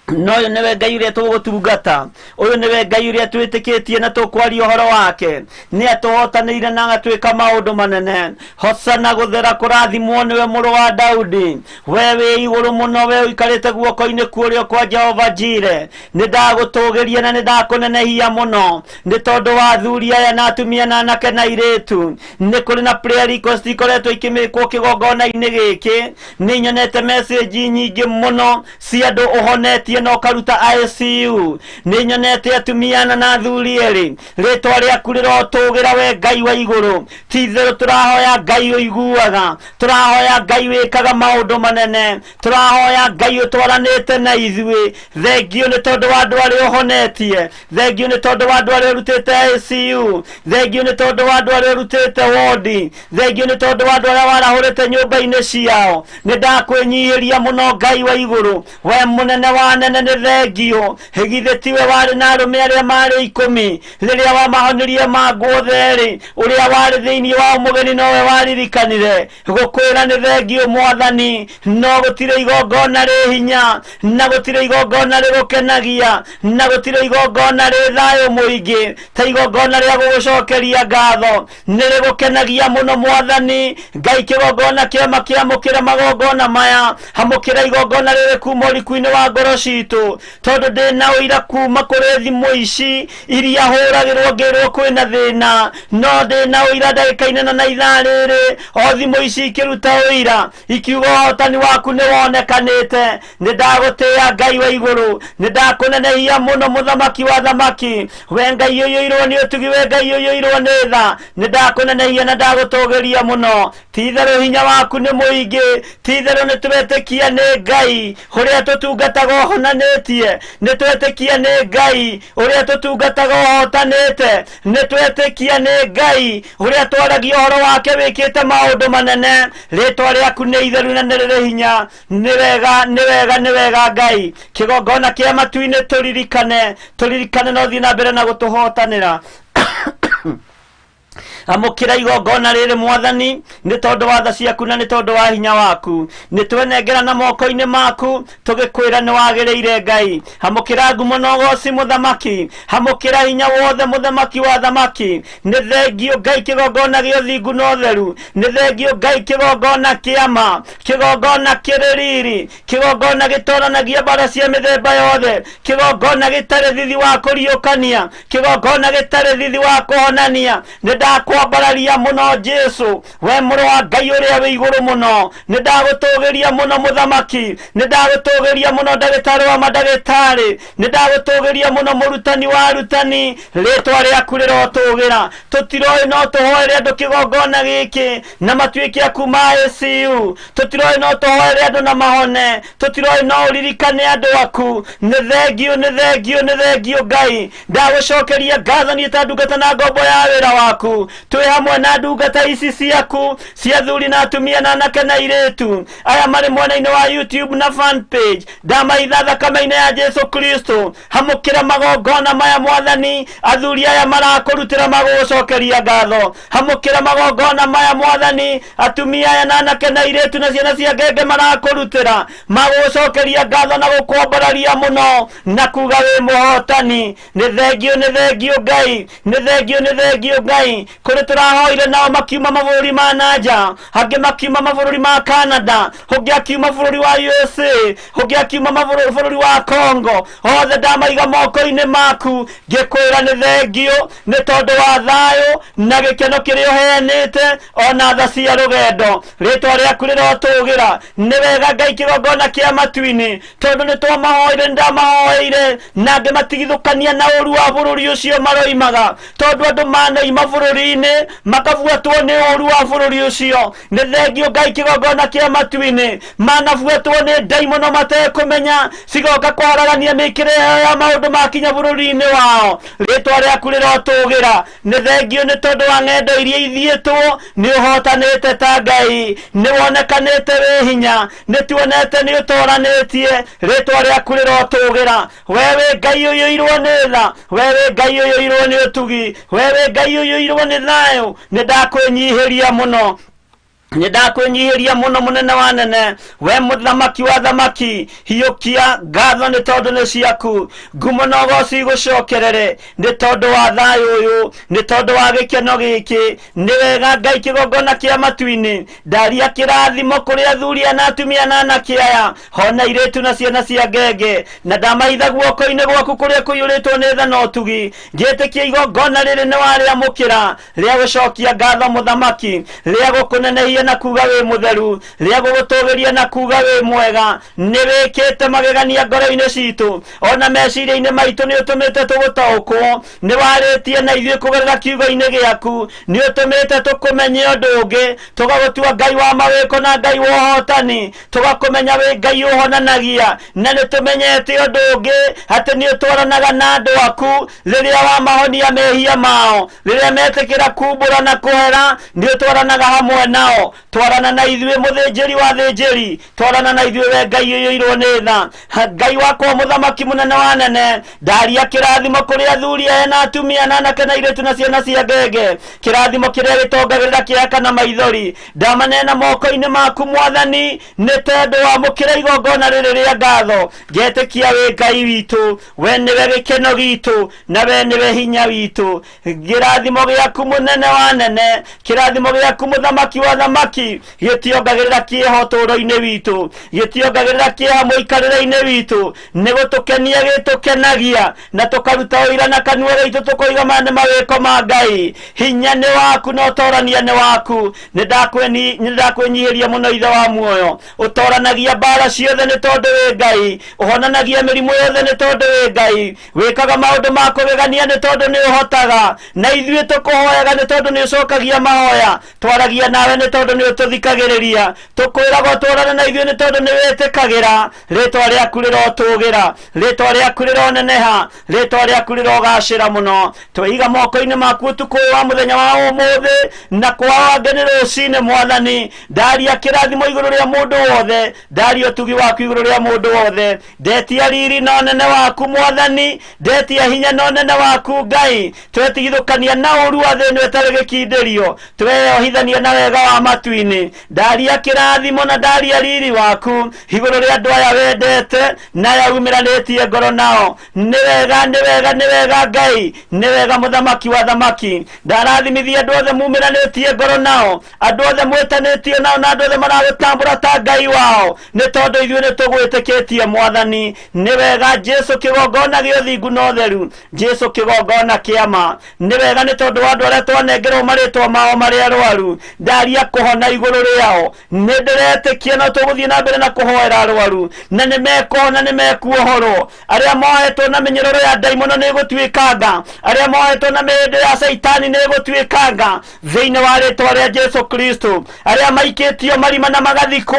no ũyũ nĩwe Ngai ũrĩa tũgũtungata, ũyũ nĩwe Ngai ũrĩa twĩtĩkĩtie na tũkwaria ũhoro wake. Nĩ atũhotanĩire na agatwĩka maũndũ manene. Hosana, gũthera, kũrathimwo nĩwe mũrũ wa Daudi, we wĩ igũrũ mũno, we ũikarĩte guoko-inĩ kũrĩo kwa Jehova Jire. Nĩ ndagũtũgĩria na nĩ ndakũnenehia mũno nĩ tondũ wa athuri aya na atumia na anake na airĩtu. Nĩ kũrĩ na prayer request ikoretwo ikĩmĩkwo kĩgongona-inĩ gĩkĩ. Nĩ nyonete message nyingĩ mũno cia andũ ũhonetie na ũkaruta ICU. Nĩ nyonete atumia na athuri erĩ. Rĩtwa rĩaku rĩrotũgĩra, we Ngai wa igũrũ. Ti itherũ tũrahoya Ngai ũiguaga, tũrahoya Ngai wĩkaga maũndũ manene, tũrahoya Ngai ũtwaranĩte na ithuĩ. Thengio nĩ tondũ wa andũ arĩa ũhonetie, thengio nĩ tondũ wa andũ arĩa ũrutĩte ICU, thengio nĩ tondũ wa andũ arĩa ũrutĩte wodi, thengio nĩ tondũ wa andũ arĩa warahũrĩte nyũmba-inĩ ciao. Nĩ ndakwĩnyihĩria mũno, Ngai wa igũrũ, we mũnene wa nene. Nĩ thengio. Githĩ tiwe warĩ na arũme arĩa marĩ 10 rĩrĩa wamahonirie mangũ othe-rĩ? Ũrĩa warĩ thĩinĩ wao mũgeni nowe waririkanire gũkwĩra nĩ thengio, Mwathani. No gũtirĩ igongona rĩ hinya na gũtirĩ igongona rĩgũkenagia na gũtirĩ igongona rĩ thayũ mũingĩ ta igongona rĩa gũgũcokeria ngatho. Nĩ rĩgũkenagia mũno, Mwathani Ngai. Kĩgongona kĩama kĩamũkĩra magongona maya, hamũkĩra igongona rĩrĩ kuma ũriku-inĩ wa ngoro citũ. citũ tondũ ndĩna ũira kuma kũrĩ thimũ ici iria hũragĩrwo ngĩrwo kwĩna thĩna no ndĩna ũira ndagĩka-inĩ ĩno na ithaa rĩrĩ o thimũ ici ikĩruta ũira ikiuga ũhotani waku nĩ wonekanĩte. Nĩ ndagũtĩĩa Ngai wa igũrũ, nĩ ndakũnenehia mũno mũthamaki wa thamaki, we Ngai ũiyũirwo nĩ ũtugi, we Ngai ũiyũirwo nĩ tha, nĩ ndakũnenehia na ndagũtũgĩria mũno. Ti-itherũ hinya waku nĩ mũingĩ, ti-itherũ nĩ twetĩkia nĩ Ngai ũrĩa tũtungataga ũhonanĩtie, nĩ twetĩkia nĩ Ngai ũrĩa tũtungataga ũhotanĩte, nĩ twetĩkia nĩ Ngai ũrĩa twaragia ũhoro wake wĩkĩte maũndũ manene. Rĩtwa rĩaku nĩ itheru na nĩ rĩrĩ hinya. Nĩ wega, nĩ wega, nĩ wega Ngai. Kĩgongona kĩa matu-inĩ tũririkane, tũririkane na ũthiĩ na mbere na gũtũhotanĩra. Amũkĩra igongona rĩrĩ Mwathani nĩ tondũ wa tha ciaku na nĩ tondũ wa hinya waku. Nĩ twenengera na moko-inĩ maku tũgĩkwĩra nĩ wagĩrĩire Ngai. Amũkĩra ngumo na ũgoci mũthamaki, amũkĩra hinya wothe mũthamaki wa thamaki. Nĩ thengio Ngai kĩgongona gĩa ũthingu na ũtheru, nĩ thengio Ngai kĩgongona kĩa ma, kĩgongona kĩrĩ riri, kĩgongona gĩtoranagia mbara cia mĩthemba yothe, kĩgongona gĩtarĩ thithi wa kũriũkania, kĩgongona gĩtarĩ thithi wa kũhonania. Nĩ ndakwambararia mũno Jesu, we mũrũ wa Ngai ũrĩa wĩ igũrũ mũno. Nĩ ndagũtũgĩria mũno mũthamaki, nĩ ndagũtũgĩria mũno ndagĩtarĩ wa mandagĩtarĩ, nĩ ndagũtũgĩria mũno mũrutani wa arutani. Rĩtwa rĩaku rĩrotũgĩra. Tũtiroĩ no tũhoere andũ kĩgongona gĩkĩ na matuĩke a kuma ICU, tũtiroĩ no tũhoere andũ na mahone, tũtiroĩ no ũririkane andũ aku. Nĩ thengio, nĩ thengio, nĩ thengio Ngai. Ndagũcokeria ngatho niĩ ta ndungata na ngombo ya wĩra waku. Twĩ hamwe na ndungata ici ciaku cia athuri na atumia na anake na airĩtu aya marĩ mwena-inĩ wa YouTube na fan page. Ndamaitha thakame-inĩ ya Jesu Kristo. Hamũkĩra magongona maya Mwathani, athuri aya marakũrutĩra magũcokeria ngatho. Hamũkĩra magongona maya Mwathani, atumia aya na anake na airĩtu na ciana cia ngenge marakũrutĩra magũcokeria ngatho na gũkwambararia mũno na kuga wĩ mũhotani. Nĩ thengio, nĩ thengio Ngai, nĩ thengio, nĩ thengio Ngai. Kũrĩ tũrahoire nao makiuma mabũrũri ma nanja, angĩ makiuma mabũrũri ma Canada, ũngĩ akiuma bũrũri wa USA, ũngĩ akiuma bũrũri wa Congo. Othe ndamaiga moko-inĩ maku ngĩkwĩra nĩ thengio nĩ tondũ wa thayũ na gĩkeno kĩrĩa ũheanĩte ona tha cia rũgendo. Rĩtwa rĩaku rĩrotũgĩra. Nĩ wega Ngai kĩgongona kĩa matu-inĩ, tondũ nĩ twamahoire, nĩ ndamahoeire na ngĩmatigithũkania na ũru wa bũrũri ũcio maroimaga, tondũ andũ manoima bũrũri-inĩ makabuatwo nĩ ũru wa bũrũri ũcio. Nĩ thengio Ngai kĩgongona kĩa matu-inĩ, manabuatwo nĩ ndaimono matekũmenya, cigoka kwaragania mĩkĩre yao ya maũndũ makinya bũrũri-inĩ wao. Rĩtwa rĩaku rĩrotũgĩra. Nĩ thengio nĩ tondũ wa ng'endo iria ithiĩtwo, nĩ ũhotanĩte ta Ngai, nĩ wonekanĩte wĩ hinya, nĩ tuonete nĩ ũtoranĩtie. Rĩtwa rĩaku rĩrotũgĩra. We wĩ Ngai ũiyũirwo nĩ tha, we wĩ Ngai ũiyũirwo nĩ ũtugi, we wĩ Ngai ũiyũirwo nĩ thayũ. Nĩ ndakwĩnyihĩria mũno, nĩ ndakwĩnyihĩria mũno mũnene wa nene, we mũthamaki wa thamaki. Hiũkia ngatho nĩ tondũ nĩ ciaku, ngumo na ũgoci igũcokerere nĩ tondũ wa thayũ ũyũ, nĩ tondũ wa gĩkeno gĩkĩ. Nĩ wega Ngai kĩgongona kĩa matu-inĩ. Ndaria kĩrathimo kũrĩ athuri na atumia na anake aya, hona airĩtu na ciana cia ngenge, na ndamaitha guoko-inĩ gwaku kũrĩa kũiyũrĩtwo nĩ tha na ũtugi. Ngĩtĩkia igongona rĩrĩ nĩ warĩamũkĩra, rĩa gũcokia ngatho mũthamaki, rĩa gũkũnenehia na kuga wĩ mũtheru, rĩa gũgũtũgĩria na kuga wĩ mwega. Nĩ wĩkĩte magegania ngoro-inĩ citũ, ona meciria-inĩ maitũ nĩ ũtũmĩte tũgũtaũkwo. Nĩ warĩtie na ithuĩ kũgerera kiugo-inĩ gĩaku, nĩ ũtũmĩte tũkũmenye ũndũ ũngĩ, tũgagũtua Ngai wa mawĩko na Ngai wa ũhotani, tũgakũmenya wĩ Ngai ũhonanagia, na nĩ tũmenyete ũndũ ũngĩ atĩ nĩ ũtwaranaga na andũ aku rĩrĩa wamahonia mehia mao, rĩrĩa metĩkĩra kumbũra na kũhera, nĩ ũtwaranaga hamwe nao. Twarana na ithuĩ mũthĩnjĩri wa thĩnjĩri, twarana na ithuĩ we Ngai ũiyũirwo nĩ tha. Ngai wakwa mũthamaki mũnene wa nene, ndaria kĩrathimo kũrĩ athuri aya na atumia na anake na airĩtu na ciana cia ngenge, kĩrathimo kĩrĩa gĩtongagĩrĩra kĩaka na maithori. Ndamaneana moko-inĩ maku Mwathani, nĩ tondũ wamũkĩra igongona rĩrĩ rĩa ngatho. Ngetĩkia wĩ Ngai witũ, we nĩwe gĩkeno gitũ na we nĩwe hinya witũ. Kĩrathimo gĩaku mũnene wa nene, kĩrathimo gĩaku mũthamaki wa thamaki mũthamaki gĩtiongagĩrĩra kĩeha ũtũũro-inĩ witũ, gĩtiongagĩrĩra kĩeha mũikarĩre-inĩ witũ, nĩ gũtũkenia gĩtũkenagia na tũkaruta ũira na kanua gaitũ tũkoiga maya nĩ mawĩko ma Ngai. Hinya nĩ waku na ũtorania nĩ waku. Nĩ ndakwĩnyihĩria mũno Ithe wa muoyo. Ũtoranagia mbara ciothe nĩ tondũ wĩ Ngai, ũhonanagia mĩrimũ yothe nĩ tondũ wĩ Ngai, wĩkaga maũndũ ma kũgegania nĩ tondũ nĩ ũhotaga, na ithuĩ tũkũhoyaga nĩ tondũ nĩ ũcokagia mahoya, twaragia nawe nĩ tondũ nĩ ũtũthikagĩrĩria, tũkwĩraga ũtũrane na ithuĩ nĩ tondũ nĩ wĩtĩkagĩra. Rĩtwa rĩaku rĩrotũgĩra, rĩtwa rĩaku rĩroneneha, rĩtwa rĩaku rĩrogacĩra mũno. Tweiga moko-inĩ maku ũtukũ ũyũ wa mũthenya wa ũmũthĩ na kwa wangĩ nĩ rũcinĩ mwathani. Ndaria kĩrathimo igũrũ rĩa mũndũ wothe, ndaria ũtugi waku igũrũ rĩa mũndũ wothe, ndetia riri na ũnene waku mwathani, ndetia hinya na ũnene waku Ngai. Twetigithũkania na ũru wa thĩ ĩno ĩtarĩ gĩkindĩrio, tweyohithania na wega wa matu-inĩ. Ndaria kĩrathimo na ndaria riri waku igũrũ rĩa andũ aya wendete na aya umĩranĩtie ngoro nao. Nĩ wega, nĩ wega, nĩ wega Ngai, nĩ wega mũthamaki wa thamaki. Ndarathimithia andũ othe mumĩranĩtie ngoro nao, andũ othe mwĩtanĩtio nao na andũ othe maragũtambũra ta Ngai wao, nĩ tondũ ithuĩ nĩ tũgwĩtĩkĩtie mwathani. Nĩ wega Jesu kĩgongona gĩa ũthingu na ũtheru, Jesu kĩgongona kĩa ma. Nĩ wega nĩ tondũ wa andũ arĩa twanengerwo marĩtwa mao marĩ arwaru, ndaria kũhona igũrũ rĩao. Nĩ ndĩretĩkia no tũgũthiĩ na mbere na kũhoera arwaru, na nĩ mekũhona, nĩ mekuohorwo. Arĩa mohetwo na mĩnyororo ya ndaimono nĩ ĩgũtuĩkanga, arĩa mohetwo na mĩhĩndĩ ya caitani nĩ ĩgũtuĩkanga thĩinĩ wa rĩtwa rĩa Jesu Kristo. Arĩa maikĩtio marima na magathikwo,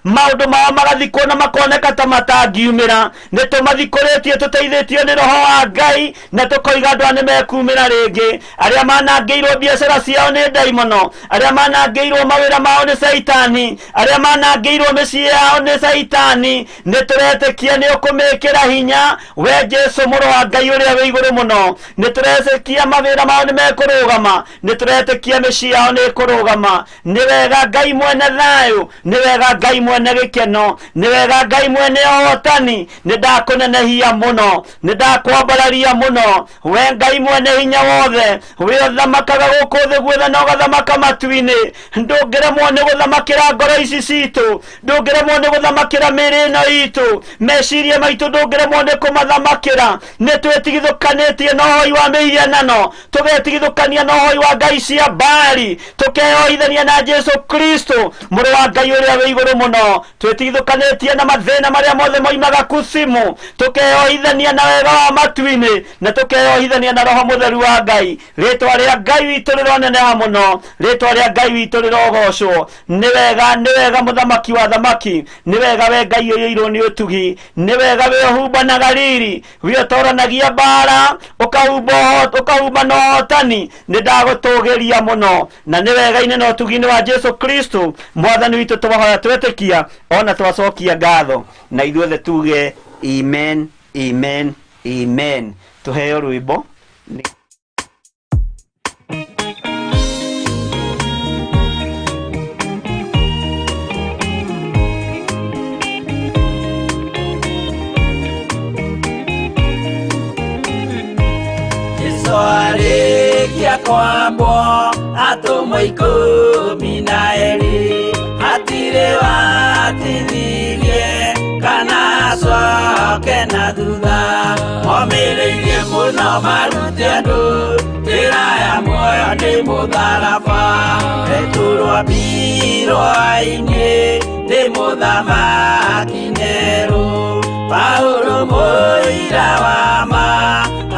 maũndũ mao magathikwo na makoneka ta matangiumĩra, nĩ tũmathikũrĩtie tũteithĩtio nĩ Roho wa Ngai na tũkoiga andũ aya nĩ mekumĩra rĩngĩ. Arĩa manangĩirwo biacara ciao nĩ ndaimono, arĩa manangĩirwo mawĩra mao nĩ caitani, arĩa manangĩirwo mĩciĩ yao nĩ caitani, nĩ tũretĩkia nĩ ũkũmĩkĩra hinya we Jesu mũrũ wa Ngai ũrĩa wĩ igũrũ mũno. Nĩ tũretĩkia mawĩra mao nĩ mekũrũgama, nĩ tũretĩkia mĩciĩ yao nĩ ĩkũrũgama. Nĩ wega Ngai mwene thayũ, nĩ wega Ngai mwene gĩkeno, nĩ wega Ngai mwene ũhotani. Nĩ ndakũnenehia mũno, nĩ ndakwambararia mũno, we Ngai mwene hinya wothe, we ũthamakaga gũkũ thĩ guothe na ũgathamaka matu-inĩ. Ndũngĩremwo nĩ gũthamakĩra ngoro ici citũ, ndũngĩremwo nĩ gũthamakĩra mĩĩrĩ ĩno itũ, meciria maitũ ndũngĩremwo nĩ kũmathamakĩra. Nĩ twĩtigithũkanĩtie na ũhoi wa mĩhianano, tũgetigithũkania na ũhoi wa ngai cia Baali, tũkeyohithania na Jesu Kristo mũrũ wa Ngai ũrĩa wĩ igũrũ mũno. Twĩtigithũkanĩtie na mathĩna marĩa mothe moimaga kusimu, tũkeyohithania na wega wa matu-inĩ na tũkeyohithania na Roho Mũtheru wa Ngai. Rĩtwa rĩa Ngai witũ rĩroneneha mũno, rĩtwa rĩa Ngai witũ rĩrogocwo. Nĩ wega, nĩ wega mũthamaki wa thamaki, nĩ wega we Ngai ũiyũirwo nĩ ũtugi, nĩ wega we ũhumbanaga riri, we ũtoranagia mbara, ũkahumba na ũhotani. Nĩ ndagũtũgĩria mũno, na nĩ wega-inĩ na ũtugi-inĩ wa Jesu Kristo mwathani witũ twahoya twetĩkia ona twacokia ngatho, na ithuothe tuge amen, amen, amen. Tũheo rwĩmbo. Arĩkia kwambwo atũmwo ikũmi na erĩ, hatirĩ watithirie kana acoke na thutha. Momĩrĩirie mũno marute andũ njĩra ya muoyo nĩ mũtharaba. Petero ambirwo ainĩ nĩ mũthamaki Nero, Paulo mũira wa ma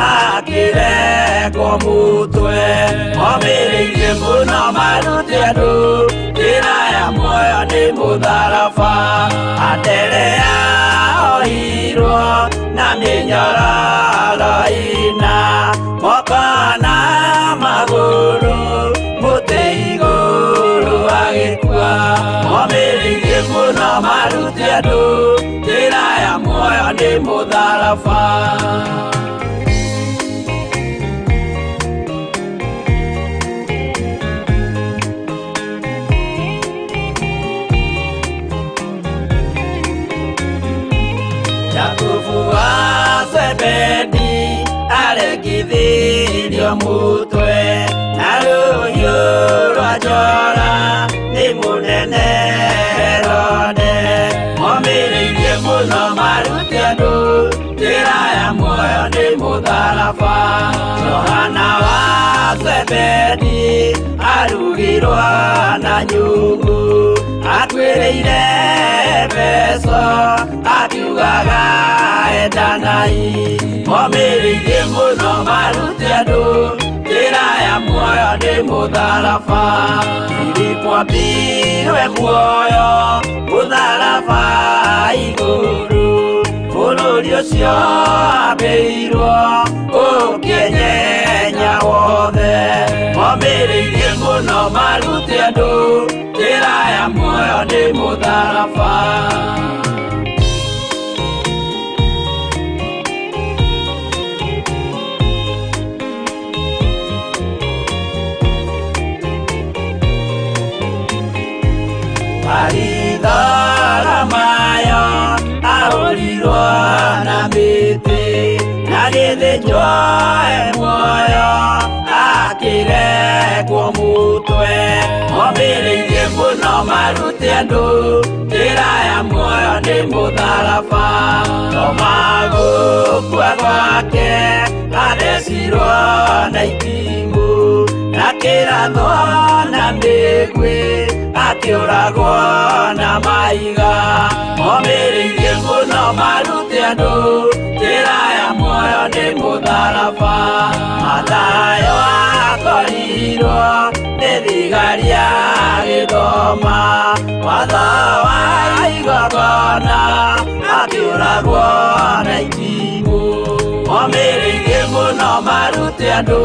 akĩrekwo mũtwe. Momĩrĩirie mũno marute andũ njĩra ya muoyo nĩ mũtharaba. Anderea ohirwo na mĩnyororo ĩna, moko na magũrũ mũtĩ igũrũ agĩkua. Momĩrĩirie mũno marute andũ njĩra ya muoyo nĩ mũtharaba. Jakubu wa Zebedi aregithirio mũtwe na rũhiũ rwa njora nĩ Arĩ mũnene Herode momĩrĩirie mũno marute andũ njĩra ya muoyo nĩ mũtharaba. Johana wa Zebedi arugirwo na nyungu atuĩrĩire mbeca akiugaga endanai. Momĩrĩirie mũno marute andũ njĩra ya muoyo nĩ mũtharaba. Filipo ambirwe muoyo mũtharaba igũrũ bũrũri ũcio ambĩirwo ũkĩenyenya wothe. Momĩrĩirie mũno marute andũ njĩra ya muoyo nĩ mũtharaba. Baritholomayo ahũrirwo na mĩtĩ na gĩthĩnjwo e muoyo akĩrekwo mũtwe. Momĩrĩirie mũno marute andũ njĩra ya muoyo nĩ mũtharaba. Toma gũkua gwake athecirwo na itimũ na kĩrathwo na mĩguĩ akĩũragwo na mahiga. Momĩrĩirie mũno marute andũ njĩra ya muoyo nĩ mũtharaba. Mathayo akorirwo nĩ thigari agĩthoma watho wa igongona akĩũragwo na itimũ. Momĩrĩirie mũno marute andũ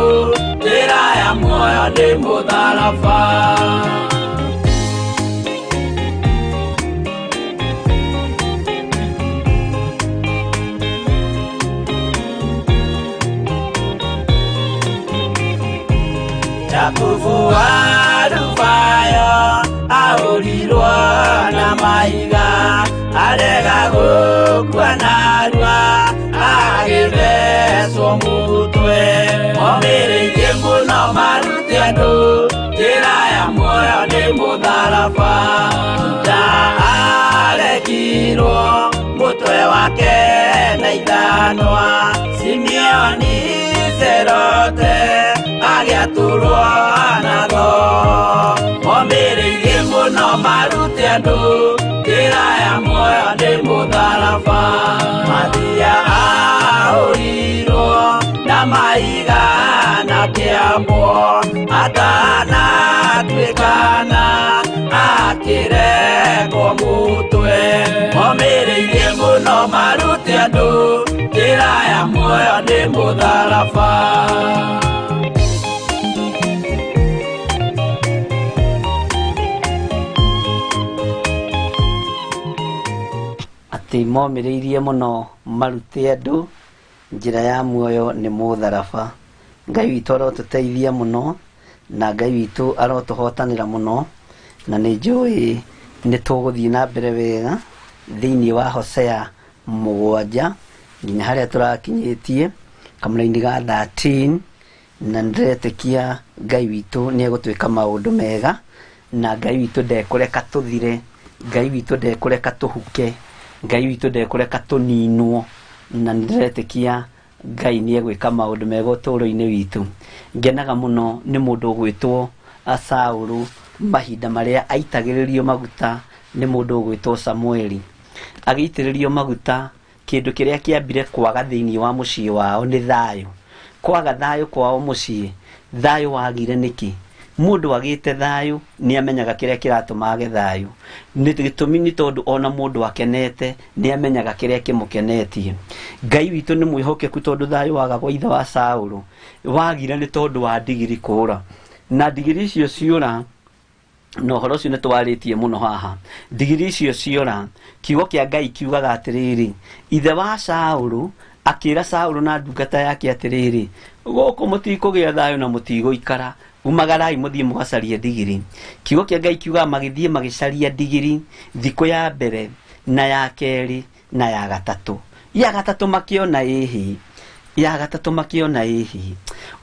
njĩra ya muoyo nĩ mũtharaba. Jakubu wa Alufayo ahũrirwo na mahiga arega gũkua narua agĩthecwo mũtwe. Momĩrĩirie mũno marute andũ njĩra ya muoyo nĩ mũtharaba. Juda arekirwo mũtwe wake na ithanwa. Simeoni Zerote agĩatũrwo na thoo. Momĩrĩirie mũno marute andũ njĩra ya muoyo nĩ mũtharaba. Mathia ahũrirwo na mahiga na kĩambwo atanatuĩkana akĩrekwo mũtwe. Momĩrĩirie mũno marute andũ njĩra ya muoyo nĩ mũtharaba. Atĩ momĩrĩirie mũno marute andũ njĩra ya muoyo nĩ mũtharaba. Ngai witũ arotũteithia mũno na Ngai witũ arotũhotanĩra mũno, na nĩ njũĩ nĩ tũgũthiĩ na mbere wega thĩinĩ wa Hosea 7 nginya harĩa tũrakinyĩtie kamũraini ga 13, na nĩndĩretĩkia Ngai witũ nĩ egũtwĩka maũndũ mega na Ngai witũ ndekũreka tũthire, Ngai witũ ndekũreka tũhuke, Ngai witũ ndekũreka tũninwo, na nĩndĩretĩkia Ngai nĩ egwĩka maũndũ mega ũtũũro-inĩ witũ. Ngenaga mũno nĩ mũndũ ũgwĩtwo Saũlũ mahinda marĩa aitagĩrĩrio maguta nĩ mũndũ ũgwĩtwo Samueli. Agĩitĩrĩrio maguta kĩndũ kĩrĩa kĩambire kwaga thĩinĩ wa mũciĩ wao nĩ thayũ. Kwaga thayũ kwao mũciĩ, thayũ wagire nĩkĩ? Mũndũ agĩte thayũ nĩ amenyaga kĩrĩa kĩratũma age thayũ. Nĩ gĩtũmi nĩ tondũ ona mũndũ akenete nĩ amenyaga kĩrĩa kĩmũkenetie. Ngai witũ nĩ mwĩhokeku tondũ thayũ waga gwa ithe wa Saũlũ wagire nĩ tondũ wa ndigiri kũũra. Na ndigiri icio ciũra, na ũhoro ũcio nĩ twarĩtie mũno haha. Ndigiri icio ciora, kiugo kĩa Ngai kiugaga atĩrĩrĩ, ithe wa Saũlũ akĩra Saũlũ na ndungata yake atĩrĩrĩ, gũkũ mũtikũgĩa thayũ na mũtigũikara, umagarai mũthiĩ mũgacarie ndigiri. Kiugo kĩa Ngai kiugaga magĩthiĩ magĩcaria ndigiri thikũ ya mbere na ya kerĩ na ya gatatũ. Ya gatatũ makĩona ĩhĩ, ya gatatũ makĩona ĩhĩ.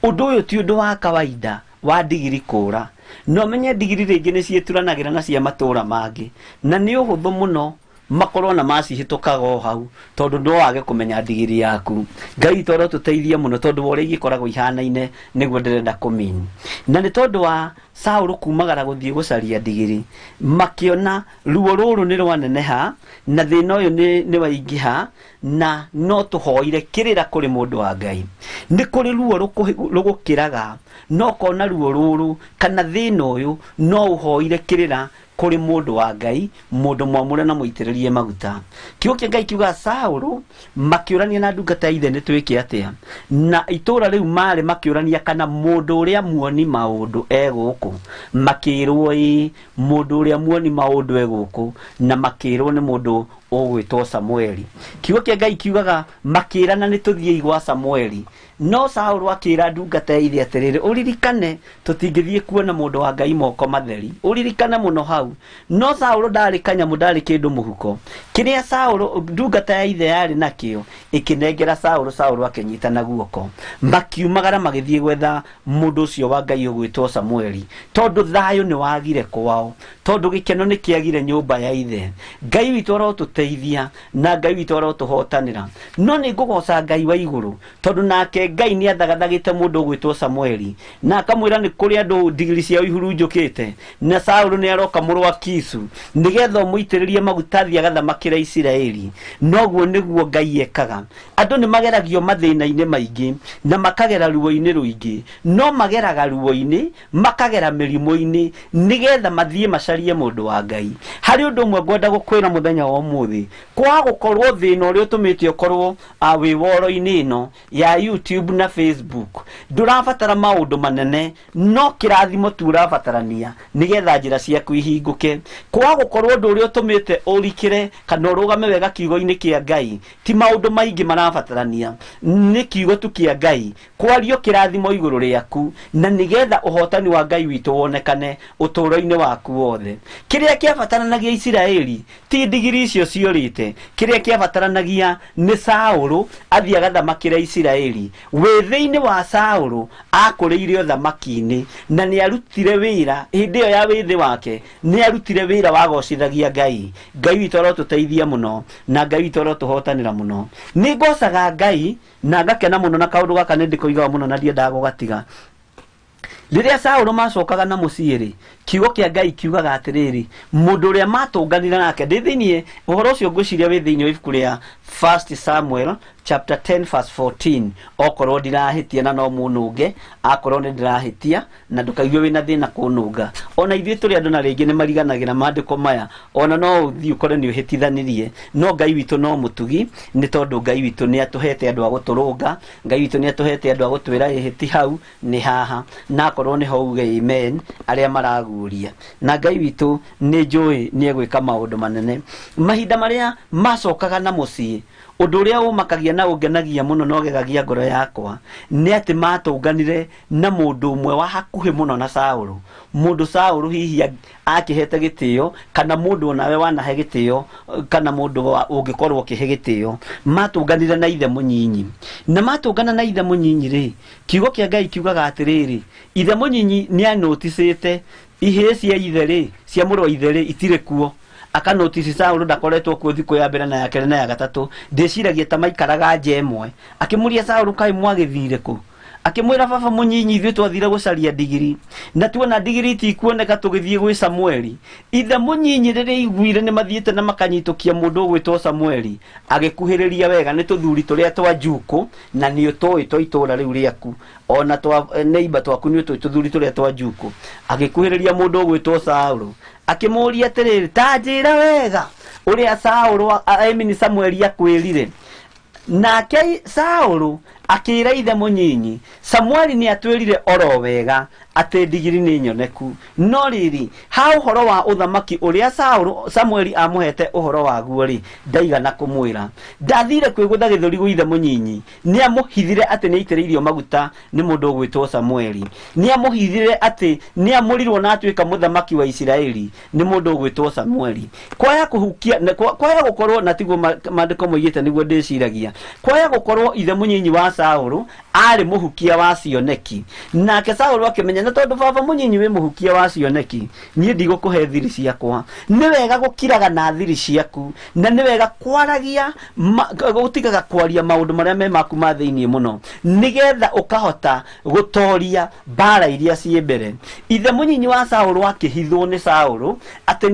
Ũndũ ũyũ ti ũndũ wa kawaida wa ndigiri kũũra. No menye ndigiri rĩngĩ nĩ ciĩturanagĩra na cia matũra mangĩ, na nĩ ũhũthũ mũno makorwo na macihĩtũkaga o hau tondũ no wage kũmenya ndigiri yaku. Ngai witũ arotũteithia mũno tondũ wa ũrĩa igĩkoragwo ihanaine nĩguo ndĩrenda kũmini. Na nĩ tondũ wa Saũlũ kumagara gũthiĩ gũcaria ndigiri, makĩona ruo rũrũ nĩ rwaneneha na thĩna ũyũ nĩ waingĩha, na no tũhoire kĩrĩra kũrĩ mũndũ wa Ngai. Nĩ kũrĩ ruo rũgũkĩraga, no kona ruo rũrũ kana thĩna ũyũ no ũhoire kĩrĩra kũrĩ mũndũ wa Ngai, mũndũ mwamũre na mũitĩrĩrie maguta. Kiugo kĩa Ngai kiugaga Saũlũ makĩũrania na ndungata ya ithe nĩ twĩke atĩa, na itũra rĩu marĩ makĩũrania kana mũndũ ũrĩa muoni maũndũ e gũkũ. Makĩrwo ĩ mũndũ ũrĩa muoni maũndũ e gũkũ, na makĩrwo nĩ mũndũ ũgwĩtwo Samueli. Kiugo kĩa Ngai kiugaga makĩrana nĩ tũthiĩi gwa Samueli, no Saũlũ akĩra ndungata ya ithe atĩrĩrĩ, ũririkane tũtingĩthiĩ kuona mũndũ wa Ngai moko matheri, ũririkane mũno hau. No Saũlũ ndarĩ kanyamũ, ndarĩ kĩndũ mũhuko. Kĩrĩa Saũlũ ndungata ya ithe yarĩ nakĩo ĩkĩnengera Saũlũ, Saũlũ akĩnyita na guoko. Makiumagara magĩthiĩ gwetha mũndũ ũcio wa Ngai ũgwĩtwo Samueli, tondũ thayũ nĩ wagire kwao, tondũ gĩkeno nĩ kĩagire nyũmba ya ithe. Ngai witũ arotũteithia na Ngai witũ arotũhotanĩra. No nĩ ngũgoca Ngai wa igũrũ tondũ nake Ngai nĩ athagathagĩte mũndũ ũgwĩtwo Samueli, na akamwĩra nĩ kũrĩ andũ ndigiri ciao ihurunjũkĩte, na Saũlũ nĩ aroka mũrũ wa Kisu nĩgetha ũmũitĩrĩrie maguta athiĩ agathamakĩre Isiraeli. Noguo nĩguo Ngai ekaga. Andũ nĩ mageragio mathĩna-inĩ maingĩ na makagera ruo-inĩ rũingĩ, no mageraga ruo-inĩ makagera mĩrimũ-inĩ nĩgetha mathiĩ macarie mũndũ wa Ngai. Harĩ ũndũ ũmwe ngwenda gũkwĩra mũthenya wa ũmũthĩ, kwaga gũkorwo thĩna ũrĩa ũtũmĩte ũkorwo wĩ woro-inĩ ĩno ya YouTube na Facebook, ndũrabatara maũndũ manene, no kĩrathimo tu ũrabatarania nĩgetha njĩra ciaku ihingũke. Kwaga gũkorwo ũndũ ũrĩa ũtũmĩte ũrikĩre kana ũrũgame wega kiugo-inĩ kĩa Ngai, ti maũndũ maingĩ marabatarania, nĩ kiugo tu kĩa Ngai kwario kĩrathimo igũrũ rĩaku, na nĩgetha ũhotani wa Ngai witũ wonekane ũtũũro-inĩ waku wothe. Kĩrĩa kĩabataranagia Isiraeli ti ndigiri icio ciorĩte, kĩrĩa kĩabataranagia nĩ Saũlũ athiĩ agathamakĩre Isiraeli. Wĩthĩ-inĩ wa Saũlũ akũrĩire ũthamaki-inĩ, na nĩ arutire wĩra hĩndĩ ĩyo ya wĩthĩ wake, nĩ arutire wĩra wagocithagia Ngai. Ngai witũ arotũteithia mũno na Ngai witũ arotũhotanĩra mũno. Nĩ ngocaga Ngai na ngakena mũno na kaũndũ gaka nĩ ndĩkoigaga mũno na ndiendaga gũgatiga. Rĩrĩa Saũlũ macokaga na mũciĩ rĩ, kiugo kĩa Ngai kiugaga atĩrĩrĩ, mũndũ ũrĩa matũnganire nake, ndĩ thĩiniĩ ũhoro ũcio ngwĩciria wĩ thĩiniĩ wa ibuku rĩa 1 Samuel chapter 10 verse 14, okorwo ndirahĩtia na no mũnũnge, akorwo nĩ ndĩrahĩtia na ndũkaigue wĩna thĩna kũnũnga. Ona ithuĩ tũrĩ andũ na rĩngĩ nĩ mariganagĩra maandĩko maya, ona no ũthiĩ ũkore nĩ ũhĩtithanirie, no Ngai witũ no mũtugi, nĩ tondũ Ngai witũ nĩ atũhete andũ a gũtũrũnga, Ngai witũ nĩ atũhete andũ a gũtwĩra ĩhĩti hau nĩ haha, na akorwo nĩho uge amen arĩa maraguria. Na Ngai witũ nĩ njũĩ nĩ egwĩka maũndũ manene. Mahinda marĩa macokaga na mũciĩ, ũndũ ũrĩa ũmakagia na ũngenagia mũno na ũgegagia ngoro yakwa nĩ atĩ matũnganire na mũndũ ũmwe wa hakuhĩ mũno na Saũlũ, mũndũ Saũlũ hihi akĩhete gĩtĩo, kana mũndũ onawe wanahe gĩtĩo, kana mũndũ ũngĩkorwo ũkĩhe gĩtĩo. Matũnganire na ithe mũnyinyi, na matũngana na ithe mũnyinyi rĩ, kiugo kĩa Ngai kiugaga atĩrĩrĩ, ithe mũnyinyi nĩ anoticĩte ihĩĩ cia ithe rĩ, cia mũrũ wa ithe rĩ, itirĩ kuo. Akanotisi Saũlũ ndakoretwo kuo thikũ ya mbere na ya kerĩ na ya gatatũ. Ndĩciragia ta maikaraga nja ĩmwe. Akĩmũria Saũlũ, kaĩ mwagĩthire kũ? Akĩmwĩra, baba mũnyinyi, ithuĩ twathire gũcaria ndigiri, na tuona ndigiri itikuoneka tũgĩthiĩ gwĩ Samueli. Ithe mũnyinyi rĩrĩa aiguire nĩ mathiĩte na makanyitũkia mũndũ ũgwĩtwo Samueli, agĩkuhĩrĩria wega nĩ tũthuri tũrĩa twa njukũ, na nĩ ũtũĩ twa itũũra rĩu rĩaku, ona twa neighbor twaku nĩ ũtũĩ tũthuri tũrĩa twa njukũ. Agĩkuhĩrĩria mũndũ ũgwĩtwo Saũlũ, akĩmũũria atĩrĩrĩ, ta njĩra wega ũrĩa Saũlũ, I mean Samueli akwĩrire. Nake Saũlũ akĩra ithe mũnyinyi, Samueli nĩ atwĩrire oro wega atĩ ndigiri nĩ nyoneku, no rĩrĩ, ha ũhoro wa ũthamaki ũrĩa Saũlũ Samueli amũhete ũhoro waguo rĩ, ndaigana kũmwĩra. Ndathire kwĩgũtha gĩthũri gwĩ ithe mũnyinyi, nĩ amũhithire atĩ nĩ aitĩrĩirio maguta nĩ mũndũ ũgwĩtwo Samueli, nĩ amũhithire atĩ nĩ amũrirwo na atuĩka mũthamaki wa Isiraeli nĩ mũndũ ũgwĩtwo Samueli. Kwaya kũhukia, kwaya gũkorwo na tiguo maandĩko moigĩte nĩguo ndĩciragia, kwaya gũkorwo ithe mũnyinyi wa Saũlũ arĩ mũhukia wa cioneki. Nake Saũlũ akĩmenya na tondũ baba mũnyinyi wĩ mũhukia wa cioneki, niĩ ndigũkũhe thiri ciakwa. Nĩ wega gũkiraga na thiri ciaku, na nĩ wega kwaragia gũtigaga kwaria maũndũ marĩa me maku ma thĩinĩ mũno, nĩgetha ũkahota gũtoria mbara iria ciĩ mbere. Ithe mũnyinyi wa Saũlũ akĩhithwo nĩ Saũlũ atĩ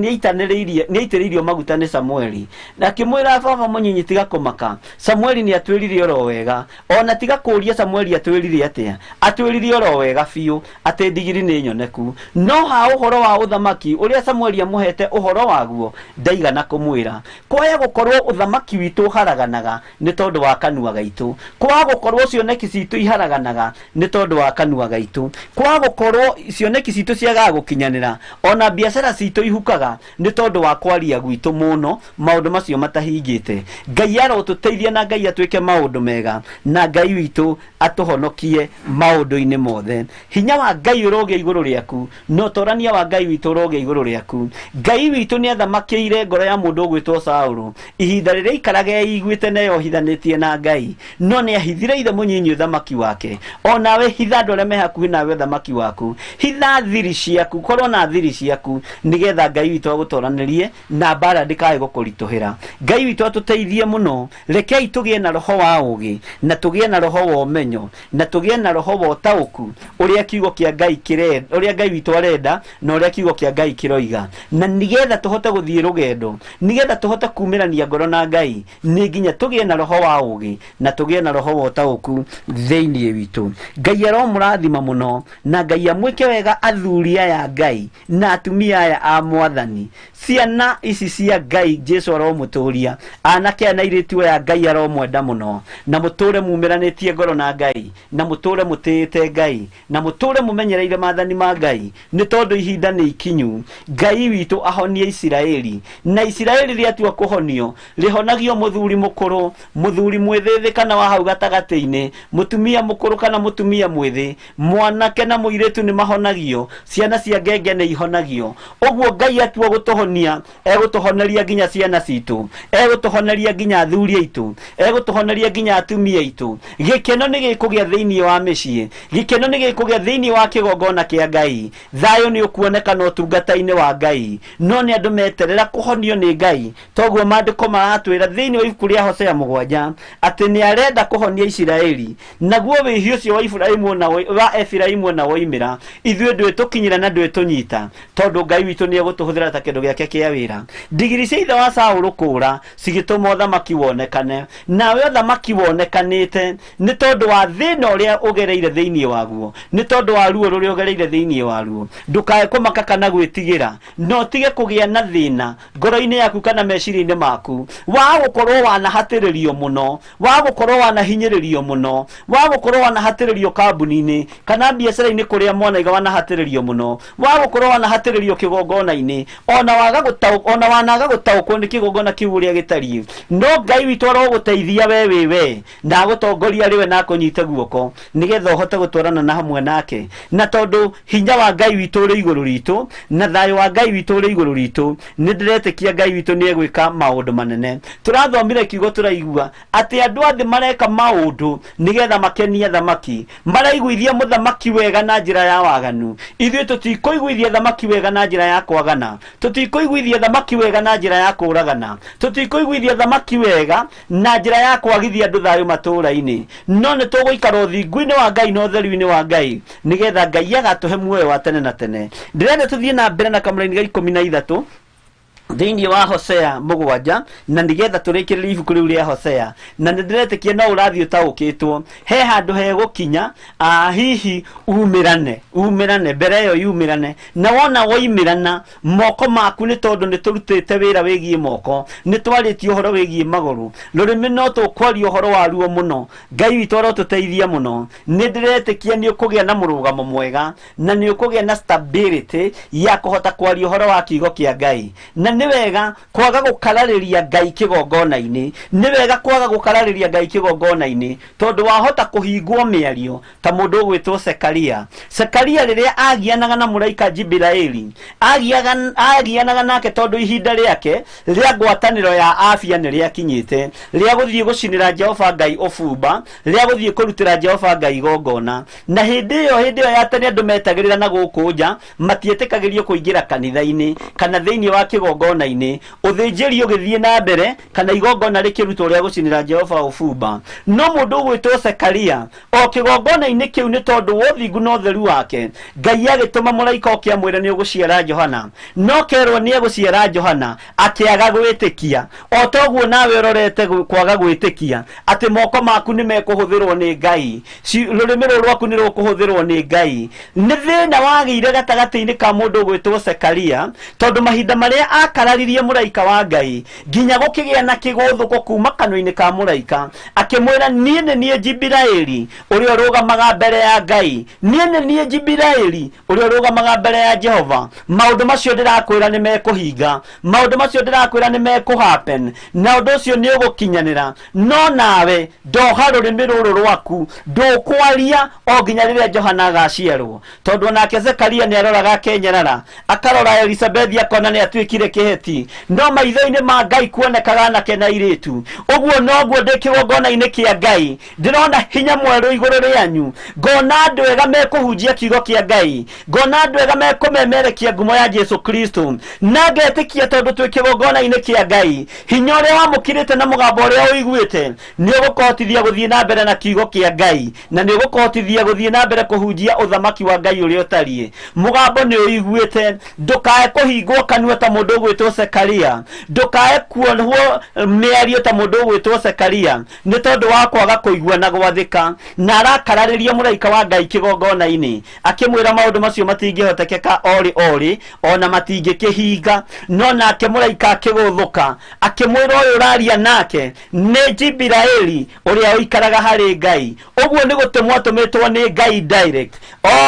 nĩaitĩrĩirio maguta nĩ Samueli, na akĩmwĩra baba mũnyinyi tiga kũmaka, Samueli nĩatwĩrire oro wega, ona tiga kũũria Samueli atwĩrire atĩa, atwĩrire oro wega biũ atĩ ndigiri nĩ nyoneku. No ha ũhoro wa ũthamaki ũrĩa Samueli amũhete ũhoro waguo ndaigana kũmwĩra. Kwaya gũkorwo ũthamaki witũ ũharaganaga nĩ tondũ wa kanua gaitũ, kwaga gũkorwo cioneki citũ iharaganaga nĩ tondũ wa kanua gaitũ, kwaga gũkorwo cioneki citũ ciagaga gũkinyanĩra, ona biacara citũ ihukaga nĩ tondũ wa kwaria gwitũ mũno maũndũ macio matahingĩte. Ngai arotũteithia na Ngai atwĩke maũndũ mega, na Ngai witũ atũhonokie maũndũ-inĩ mothe. Hinya wa Ngai ũrogĩa igũrũ rĩaku, na ũtorania wa Ngai witũ ũrogĩa igũrũ rĩaku. Ngai witũ nĩathamakĩire ngoro ya mũndũ ũgwĩtwo Saũlũ ihinda rĩrĩa aikaraga eiguĩte na eyohithanĩtie na Ngai, no nĩahithire ithe mũnyinyi ũthamaki wake. Onawe hitha andũ arĩa me hakuhĩ nawe ũthamaki waku, hitha thiri ciaku, korwo na thiri ciaku, nĩgetha Ngai witũ agũtoranĩrie na mbara ndĩkae gũkũritũhĩra. Ngai witũ atũteithie mũno. Rekei tũgĩe na roho wa ũgĩ, na tũgĩe na roho wa ũmenyo, na tũgĩe na roho wa ũtaũku ũrĩa kiugo kĩa Ngai kĩrenda, ũrĩa Ngai witũ arenda, na ũrĩa kiugo kĩa Ngai kĩroiga, na nĩgetha tũhote gũthiĩ rũgendo, nĩgetha tũhote kumĩrania ngoro na Ngai, nĩ nginya tũgĩe na roho wa ũgĩ na tũgĩe na roho wa ũtaũku thĩinĩ witũ. Ngai aromũrathima mũno, na Ngai amwĩke wega athuri aya Ngai na atumia aya a Mwathani. Ciana ici cia Ngai Jesu aromũtũria, anake aya na airĩtu aya Ngai aromwenda mũno, na mũtũre mumĩranĩtie ngoro na Ngai, na mũtũre mũtĩĩte Ngai, na mũtũre mũmenyereire maathani ma Ngai, nĩ tondũ ihinda nĩ ikinyu Ngai witũ ahonie Isiraeli. Na Isiraeli rĩatua kũhonio, rĩhonagio mũthuri mũkũrũ, mũthuri mwĩthĩ kana wa hau gatagatĩ-inĩ, mũtumia mũkũrũ kana mũtumia mwĩthĩ, mwanake na mũirĩtu nĩ mahonagio, ciana cia ngenge nĩ ihonagio. Ũguo Ngai atua gũtũhonia, egũtũhoneria nginya ciana citũ, egũtũhoneria nginya athuri aitũ, egũtũhoneria nginya atumia aitũ. Gĩkeno nĩ gĩkũgĩa thĩinĩ wa mĩciĩ, gĩkeno nĩ gĩkũgĩa thĩinĩ wa kĩgongona kĩa Ngai. Thayũ nĩ ũkuonekana ũtungata-inĩ wa Ngai, no nĩ andũ meterera kũhonio nĩ Ngai. Toguo maandĩko maratwĩra thĩinĩ wa ibuku rĩa Hosea 7 atĩ nĩ arenda kũhonia Isiraeli, naguo wĩhia ũcio wa Iburahĩmu ona wa Efiraimu ona woimĩra, ithuĩ ndwĩtũkinyĩra na ndwĩtũnyita, tondũ Ngai witũ nĩ egũtũhũthĩra ta kĩndũ gĩake kĩa wĩra. Ndigiri cia ithe wa Saũlũ kũũra cigĩtũma ũthamaki wonekane, nawe ũthamaki wonekanĩte nĩ tondũ wa thĩna ũrĩa ũgereire thĩinĩ waguo, nĩ tondũ wa ruo rũrĩa ũgereire thĩinĩ waruo. Ndũkae kũmaka kana gwĩtigĩra, na ũtige kũgĩa na thĩna ngoro-inĩ yaku kana meciria-inĩ maku, wa gũkorwo wanahatĩrĩrio mũno, wa gũkorwo wanahinyĩrĩrio mũno, wa gũkorwo wanahatĩrĩrio kambuni-inĩ kana biacara-inĩ kũrĩa mwanaiga wanahatĩrĩrio mũno, wa gũkorwo wanahatĩrĩrio kĩgongona-inĩ, ona wanaga gũtaũkwo nĩ kĩgongona kĩu ũrĩa gĩtariĩ. No Ngai witũ arogũteithia we wĩ we, na agũtongoria rĩwe na akũnyite guoko, nĩgetha ũhote gũtwarana na hamwe nake. Na tondũ hinya wa Ngai witũ ũrĩ igũrũ ritũ, na thayũ wa Ngai witũ ũrĩ igũrũ ritũ, nĩ ndĩretĩkia Ngai witũ nĩ egwĩka maũndũ manene. Tũrathomire kiugo tũraigua atĩ andũ a thĩ mareka maũndũ nĩgetha makenie thamaki, maraiguithia mũthamaki wega na njĩra ya waganu. Ithuĩ tũtikũiguithia thamaki wega na njĩra ya kwagana, tũtikũiguithia thamaki wega na njĩra ya kũragana, tũtikũiguithia thamaki wega na njĩra ya kwagithia andũ thayũ matũũra-inĩ, no nĩ tũgũikara ũthingu-inĩ wa Ngai na ũtheru-inĩ wa Ngai, nĩgetha Ngai agatũhe muoyo wa tene na tene. Ndĩrenda tũthiĩ na mbere na kamũraini ga 13 thĩinĩ wa Hosea 7, na nĩgetha tũrĩkĩrĩrie ibuku rĩu rĩa Hosea. Na nĩ ndĩretĩkia no ũrathiĩ ũtaũkĩtwo, he handũ hegũkinya hihi umĩrane mbere ĩyo yumĩrane, na wona woimĩrana moko maku, nĩ tondũ nĩ tũrutĩte wĩra wĩgiĩ moko, nĩ twarĩtie ũhoro wĩgiĩ magũrũ, rũrĩmĩ no tũkwaria ũhoro waruo mũno. Ngai witũ arotũteithia mũno. Nĩ ndĩretĩkia nĩ ũkũgĩa na mũrũgamo mwega, na nĩ ũkũgĩa na stability ya kũhota kwaria ũhoro wa kiugo kĩa Ngai, na nĩ wega kwaga gũkararĩria Ngai kĩgongona-inĩ, nĩ wega kwaga gũkararĩria Ngai kĩgongona-inĩ, tondũ wahota kũhingwo mĩario ta mũndũ ũgwĩtwo Sekaria. Sekaria rĩrĩa agianaga na mũraika Jibiraeli, agianaga nake tondũ ihinda rĩake rĩa ngwatanĩro ya afya nĩ rĩakinyĩte, rĩa gũthiĩ gũcinĩra Jehova Ngai ũbumba, rĩa gũthiĩ kũrutĩra Jehova Ngai igongona. Na hĩndĩ ĩyo ya tene andũ metagĩrĩra na gũkũ nja, matietĩkagĩrio kũingĩra kanitha-inĩ kana thĩinĩ wa kĩgongona-inĩ, ũthĩnjĩri ũgĩthiĩ na mbere kana igongona rĩkĩrutwo rĩa gũcinĩra Jehova ũbumba. No mũndũ ũgwĩtwo Sekaria o kĩgongona-inĩ kĩu nĩ tondũ wa ũthingu na ũtheru wake, Ngai agĩtũma mũraika oke amwĩre nĩ ũgũciara Johana. No kerwo nĩ egũciara Johana, akĩaga gwĩtĩkia. O toguo nawe ũrorete kwaga gwĩtĩkia atĩ moko maku nĩ mekũhũthĩrwo nĩ Ngai, rũrĩmĩ rũrũ rwaku nĩ rũkũhũthĩrwo nĩ Ngai. Nĩ thĩna wagĩire gatagatĩ-inĩ ka mũndũ ũgwĩtwo Sekaria, tondũ mahinda marĩa akararirie mũraika wa Ngai nginya gũkĩgĩa na kĩgũthũko kuma kanua-inĩ ka mũraika, akĩmwĩra niĩ nĩ niĩ Jibiraeli ũrĩa ũrũgamaga mbere ya Ngai, niĩ nĩ niĩ Jibiraeli ũrĩa ũrũgamaga mbere ya Jehova. Maũndũ macio ndĩrakwĩra nĩ mekũhinga, maũndũ macio ndĩrakwĩra nĩ mekũhappen, na ũndũ ũcio nĩ ũgũkinyanĩra. No nawe ndoha rũrĩmĩ rũrũ rwaku, ndũkwaria o nginya rĩrĩa Johana agaciarwo. Tondũ onake Zekaria nĩ aroraga akenyerara, akarora Elizabethi akona nĩ atuĩkire kĩheti, no maitho-inĩ ma Ngai kuonekaga anake na airĩtu. Ũguo noguo ndĩ kĩgongona-inĩ kĩa Ngai ndĩrona hinya mwerũ igũrũ rĩanyu, ngona andũ ega mekũhunjia kiugo kĩa Ngai, ngona andũ ega mekũmemerekia ngumo ya Jesu Kristo, na ngetĩkia tondũ twĩ kĩgongona-inĩ kĩa Ngai, hinya ũrĩa wamũkĩrĩte na mũgambo ũrĩa ũiguĩte nĩ ũgũkũhotithia gũthiĩ na mbere na kiugo kĩa Ngai, na nĩ ũgũkũhotithia gũthiĩ na mbere kũhunjia ũthamaki wa Ngai ũrĩa ũtariĩ. Mũgambo nĩ ũiguĩte, ndũkae kũhingwo kanua ta mũndũ ũgwĩtwo Sekaria, ndũkae kuohwo mĩario ta mũndũ ũgwĩtwo Sekaria nĩ tondũ wa kwaga kũigua na gwathĩka. Na arakararĩria mũraika wa Ngai kĩgongona-inĩ akĩmwĩra maũndũ macio matingĩhotekeka orĩ orĩ, ona matingĩkĩhinga. No nake mũraika akĩgũthũka akĩmwĩra ũyũ ũraria nake nĩ Jibiraeli ũrĩa ũikaraga harĩ Ngai. Ũguo nĩ gũtũmwo atũmĩtwo nĩ Ngai direct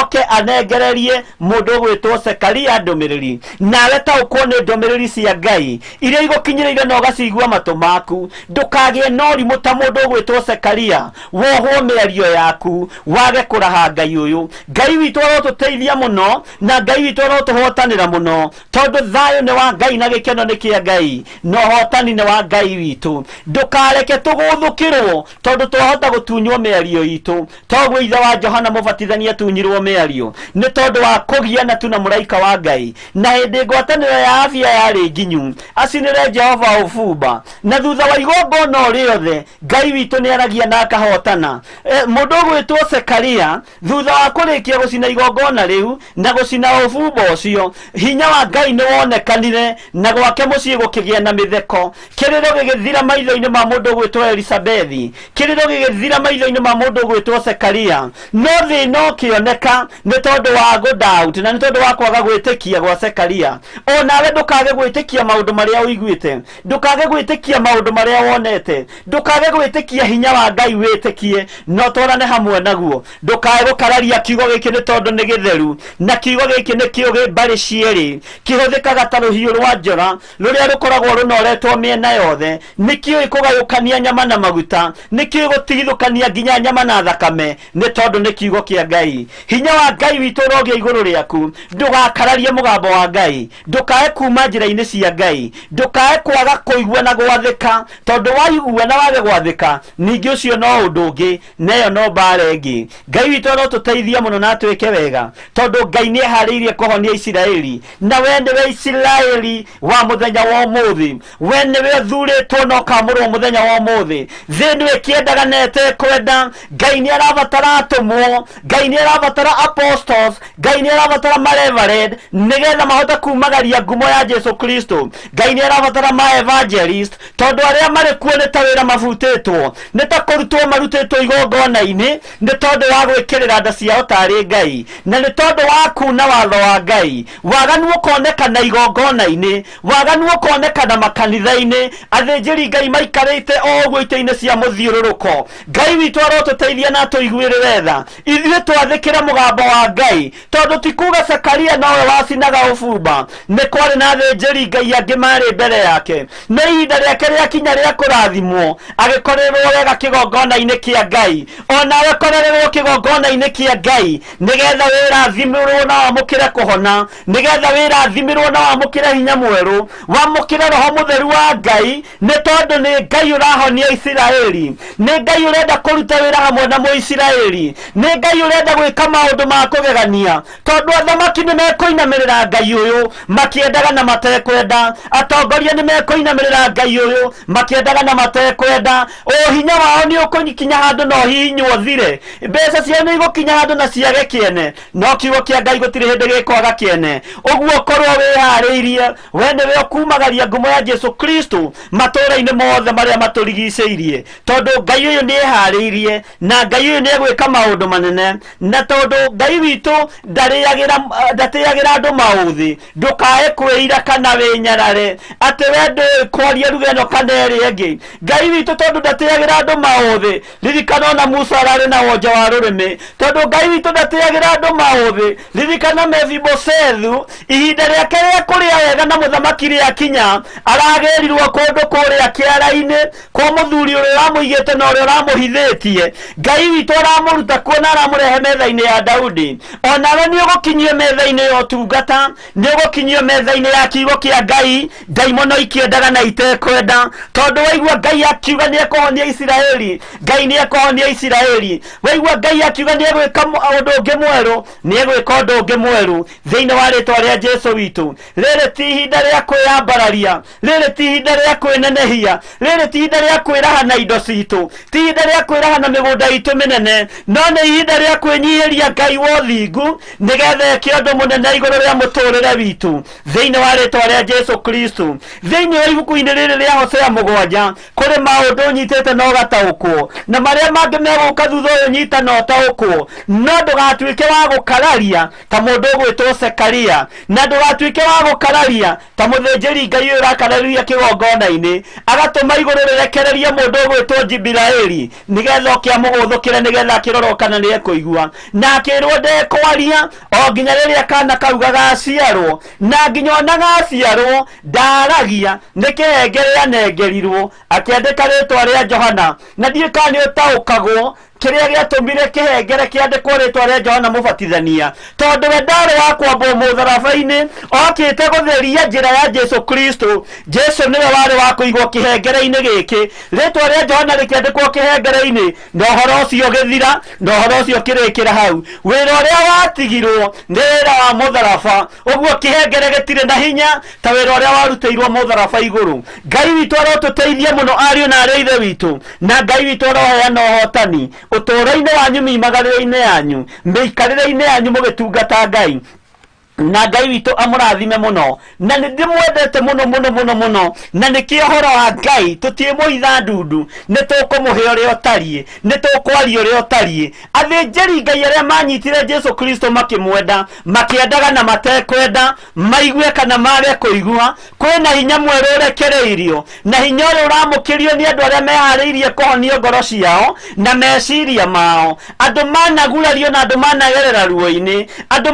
oke anengererie mũndũ ũgwĩtwo Sekaria ndũmĩrĩri, nawe taũkwo nĩ ndũmĩrĩri cia Ngai iria igũkinyĩrĩire na ũgacigua matũ maku. Ndũkagĩe na ũrimũ ta mũndũ ũgwĩtwo Sekaria, wohwo mĩario yaku wage kũraha Ngai ũyũ. Ngai witũ arotũteithia mũno, na Ngai witũ arotũhotanĩra mũno, tondũ thayũ nĩ wa Ngai na gĩkeno nĩ kĩa Ngai, na ũhotani nĩ wa Ngai witũ. Ndũkareke tũgũthũkĩrwo tondũ twahota gũtunywo mĩario itũ, toguo ithe wa Johana Mũbatithania atunyirwo mĩario nĩ tondũ wa kũgiana tu na mũraika wa Ngai. Na hĩndĩ ngwatanĩro ya afya yarĩ nginyu, acinĩre Jehova ũbumba, na thutha wa igongona o rĩothe Ngai witũ nĩ aragia na akahotana. Mũndũ ũgwĩtwo Sekaria thutha wa kũrĩkia gũcina igongona rĩu na gũcina ũbumba ũcio, hinya wa Ngai nĩ wonekanire na gwake mũciĩ gũkĩgĩa na mĩtheko. Kĩrĩro gĩgĩthira maitho-inĩ ma mũndũ ũgwĩtwo Elizabethi, kĩrĩro gĩgĩthira maitho-inĩ ma mũndũ ũgwĩtwo Sekaria. No thĩna ũkĩoneka nĩ tondũ wa gũ-doubt na nĩ tondũ wa kwaga gwĩtĩkia gwa Sekaria. O nawe ndũkage gwĩtĩkia maũndũ marĩa ũiguĩte, ndũkage gwĩtĩkia maũndũ marĩa wonete, ndũkage gwĩtĩkia hinya wa Ngai, wĩtĩkie no twarane hamwe naguo. Ndũkae gũkararia kiugo gĩkĩ nĩ tondũ nĩ gĩtheru, na kiugo gĩkĩ nĩ kĩũgĩ mbarĩ cierĩ, kĩhũthĩkaga ta rũhiũ rwa njora rũrĩa rũkoragwo rũnoretwo mĩena yothe. Nĩ kĩũĩ kũgayũkania nyama na maguta, nĩ kĩũĩ gũtigithũkania nginya nyama na thakame, nĩ tondũ nĩ kiugo kĩa Ngai. Hinya wa Ngai witũ ũrogĩa igũrũ rĩaku. Ndũgakararie mũgambo wa Ngai, ndũkae kuma njĩra-inĩ cia Ngai, ndũkae kwaga kũigua na gwathĩka, tondũ waigua na wage gwathĩka ningĩ ũcio no ũndũ ũngĩ, na ĩyo no mbara ĩngĩ. Ngai witũ arotũteithia mũno na atwĩke wega, tondũ Ngai nĩ eharĩirie kũhonia Isiraeli, na we nĩwe Isiraeli wa mũthenya wa ũmũthĩ, we nĩwe ũthurĩtwo na ũkamũrwo mũthenya wa ũmũthĩ. Thĩ nĩwe ĩkĩendaga na ĩtekwenda. Ngai nĩ arabatara atũmwo, Ngai nĩ arabatara apostles, Ngai nĩ arabatara mareverend nĩgetha mahote kumagaria ngumo ya Jesu Kristo. Ngai nĩ arabatara ma evangelist, tondũ arĩa marĩ kuo nĩ ta wĩra mabutĩtwo, nĩ ta kũrutwo marutĩtwo igongona-inĩ nĩ tondũ wa gwĩkĩrĩra nda ciao tarĩ Ngai, na nĩ tondũ wa kuna watho wa Ngai. Waganu ũkonekana igongona-inĩ, waganu ũkonekana makanitha-inĩ, athĩnjĩri Ngai maikarĩte o ũguo itĩ-inĩ cia mũthiũrũrũko. Ngai witũ arotũteithia na atũiguĩrĩre tha, ithuĩ twathĩkĩre mũgambo wa Ngai, tondũ ti kuga Sekaria nowe wacinaga ũbumba, nĩ kwarĩ na athĩnjĩri athĩnjĩri Ngai angĩ marĩ mbere yake. No ihinda rĩake rĩakinya rĩa kũrathimwo, agĩkorerwo wega kĩgongona-inĩ kĩa Ngai. Onawe korererwo kĩgongona-inĩ kĩa Ngai nĩgetha wĩrathimĩrwo na wamũkĩre kũhona, nĩgetha wĩrathimĩrwo na wamũkĩre hinya mwerũ, wamũkĩre roho mũtheru wa Ngai, nĩ tondũ nĩ Ngai ũrahonia Isiraeli, nĩ Ngai ũrenda kũruta wĩra hamwe na Mũisiraeli, nĩ Ngai ũrenda gwĩka maũndũ ma kũgegania, tondũ athamaki nĩ mekũinamĩrĩra Ngai ũyũ makĩendaga na matekwenda, atongoria nĩ mekũinamĩrĩra Ngai ũyũ makĩendaga na matekwenda. O hinya wao nĩ ũkũkinya handũ na ũhihinywo ũthire, mbeca ciao nĩ igũkinya handũ na ciage kĩene, no kiugo kĩa Ngai gũtirĩ hĩndĩ gĩkwaga kĩene. Ũguo korwo wĩharĩirie, we nĩwe ũkumagaria ngumo ya Jesu Kristo matũũra-inĩ mothe marĩa matũrigicĩirie, tondũ Ngai ũyũ nĩ eharĩirie na Ngai ũyũ nĩ egwĩka maũndũ manene, na tondũ Ngai witũ ndatĩagĩra andũ maũthĩ. Ndũkae kwĩira kana wĩnyarare atĩ we ndũĩ kwaria ruga ĩno kana ĩrĩa ĩngĩ. Ngai witũ tondũ ndatĩagĩra andũ maũthĩ, ririkana ona Musa ararĩ na wonje wa rũrĩmĩ, tondũ Ngai witũ ndatĩagĩra andũ maũthĩ. Ririkana Mefiboshethu, ihinda rĩake rĩa kũrĩa wega na mũthamaki rĩakinya, aragĩrirwo kũndũ kũrĩa kĩara-inĩ kwa mũthuri ũrĩa ũramũigĩte na ũrĩa ũramũhithĩtie. Ngai witũ aramũruta kuo na aramũrehe metha-inĩ ya Daudi. Onawe nĩ ũgũkinyio metha-inĩ ya ũtungata, nĩ ũgũkinyio metha-inĩ ya kiugo kĩa Ngai. Ndaimono ikĩendaga na itekwenda, tondũ waigua Ngai akiuga nĩ ekũhonia Isiraeli, Ngai nĩ ekũhonia Isiraeli. Waigua Ngai akiuga nĩ egwĩka ũndũ ũngĩ mwerũ, nĩ egwĩka ũndũ ũngĩ mwerũ thĩinĩ wa rĩtwa rĩa Jesu witũ. Rĩrĩ ti ihinda rĩa kwĩyambararia, rĩrĩ ti ihinda rĩa kwĩnenehia, rĩrĩ ti ihinda rĩa kwĩraha na indo citũ, ti ihinda rĩa kwĩraha na mĩgũnda itũ mĩnene, no nĩ ihinda rĩa kwĩnyihĩria Ngai wa ũthingu nĩgetha eke ũndũ mũnene igũrũ rĩa mũtũrĩre witũ thĩinĩ wa rĩtwa rĩa Jesu Kristo. Thĩinĩ wa ibuku-inĩ rĩrĩ rĩa Hosea 7 kũrĩ maũndũ ũnyitĩte na ũgataũkwo, na marĩa mangĩ megũka thutha ũyũ nyita na ũtaũkwo, no ndũgatuĩke wa gũkararia ta mũndũ ũgwĩtwo Sekaria, na ndũgatuĩke wa gũkararia ta mũthĩnjĩri Ngai ũyũ ũrakararia kĩgongona-inĩ, agatũma igũrũ rĩrekererie mũndũ ũgwĩtwo Jibiraeli nĩgetha oke amũgũthũkĩre, nĩgetha akĩrorwo kana nĩ ekũigua, na akĩrwo ndekwaria o nginya rĩrĩa kana kau gagaciarwo, na nginya ona gaciarwo ndaragia, nĩ kĩhengere anengerirwo akĩandĩka rĩtwa rĩa Johana. Na ndiũĩ kana nĩ ũtaũkagwo kĩrĩa gĩatũmire kĩhengere kĩandĩkwo rĩtwa rĩa Johana Mũbatithania, tondũ we ndarĩ wa kwambwo mũtharaba-inĩ, okĩte gũtheria njĩra ya Jesu Kristo. Jesu nĩwe warĩ wa kũigwo kĩhengere-inĩ gĩkĩ, rĩtwa rĩa Johana rĩkĩandĩkwo kĩhengere-inĩ, na ũhoro ũcio ũgĩthira, na ũhoro ũcio ũkĩrĩkĩra hau. Wĩra ũrĩa watigirwo nĩ wĩra wa mũtharaba, ũguo kĩhengere gĩtirĩ na hinya ta wĩra ũrĩa warutĩirwo mũtharaba igũrũ. Ngai witũ arotũteithia mũno ariũ na arĩ ithe witũ, na Ngai witũ aroheana ũhotani ũtũũro-inĩ wanyu, mĩimagarĩre-inĩ yanyu, mĩikarĩre-inĩ yanyu mũgĩtungata Ngai. Na Ngai witũ amũrathime mũno, na nĩ ndĩmwendete mũno mũno mũno mũno, na nĩkĩo ũhoro wa Ngai tũtiĩmũhitha ndundu, nĩ tũkũmũhe ũrĩa ũtariĩ, nĩ tũkwaria ũrĩa ũtariĩ. Athĩnjĩri Ngai arĩa manyitire Jesu Kristo makĩmwenda, makĩendaga na matekwenda, maigue kana mage kũigua, kwĩna hinya mwerũ ũrekereirio, na hinya ũrĩa ũramũkĩrio nĩ andũ arĩa meharĩirie kũhonio ngoro ciao na meciria mao. Andũ managurario na andũ managerera ruo-inĩ, andũ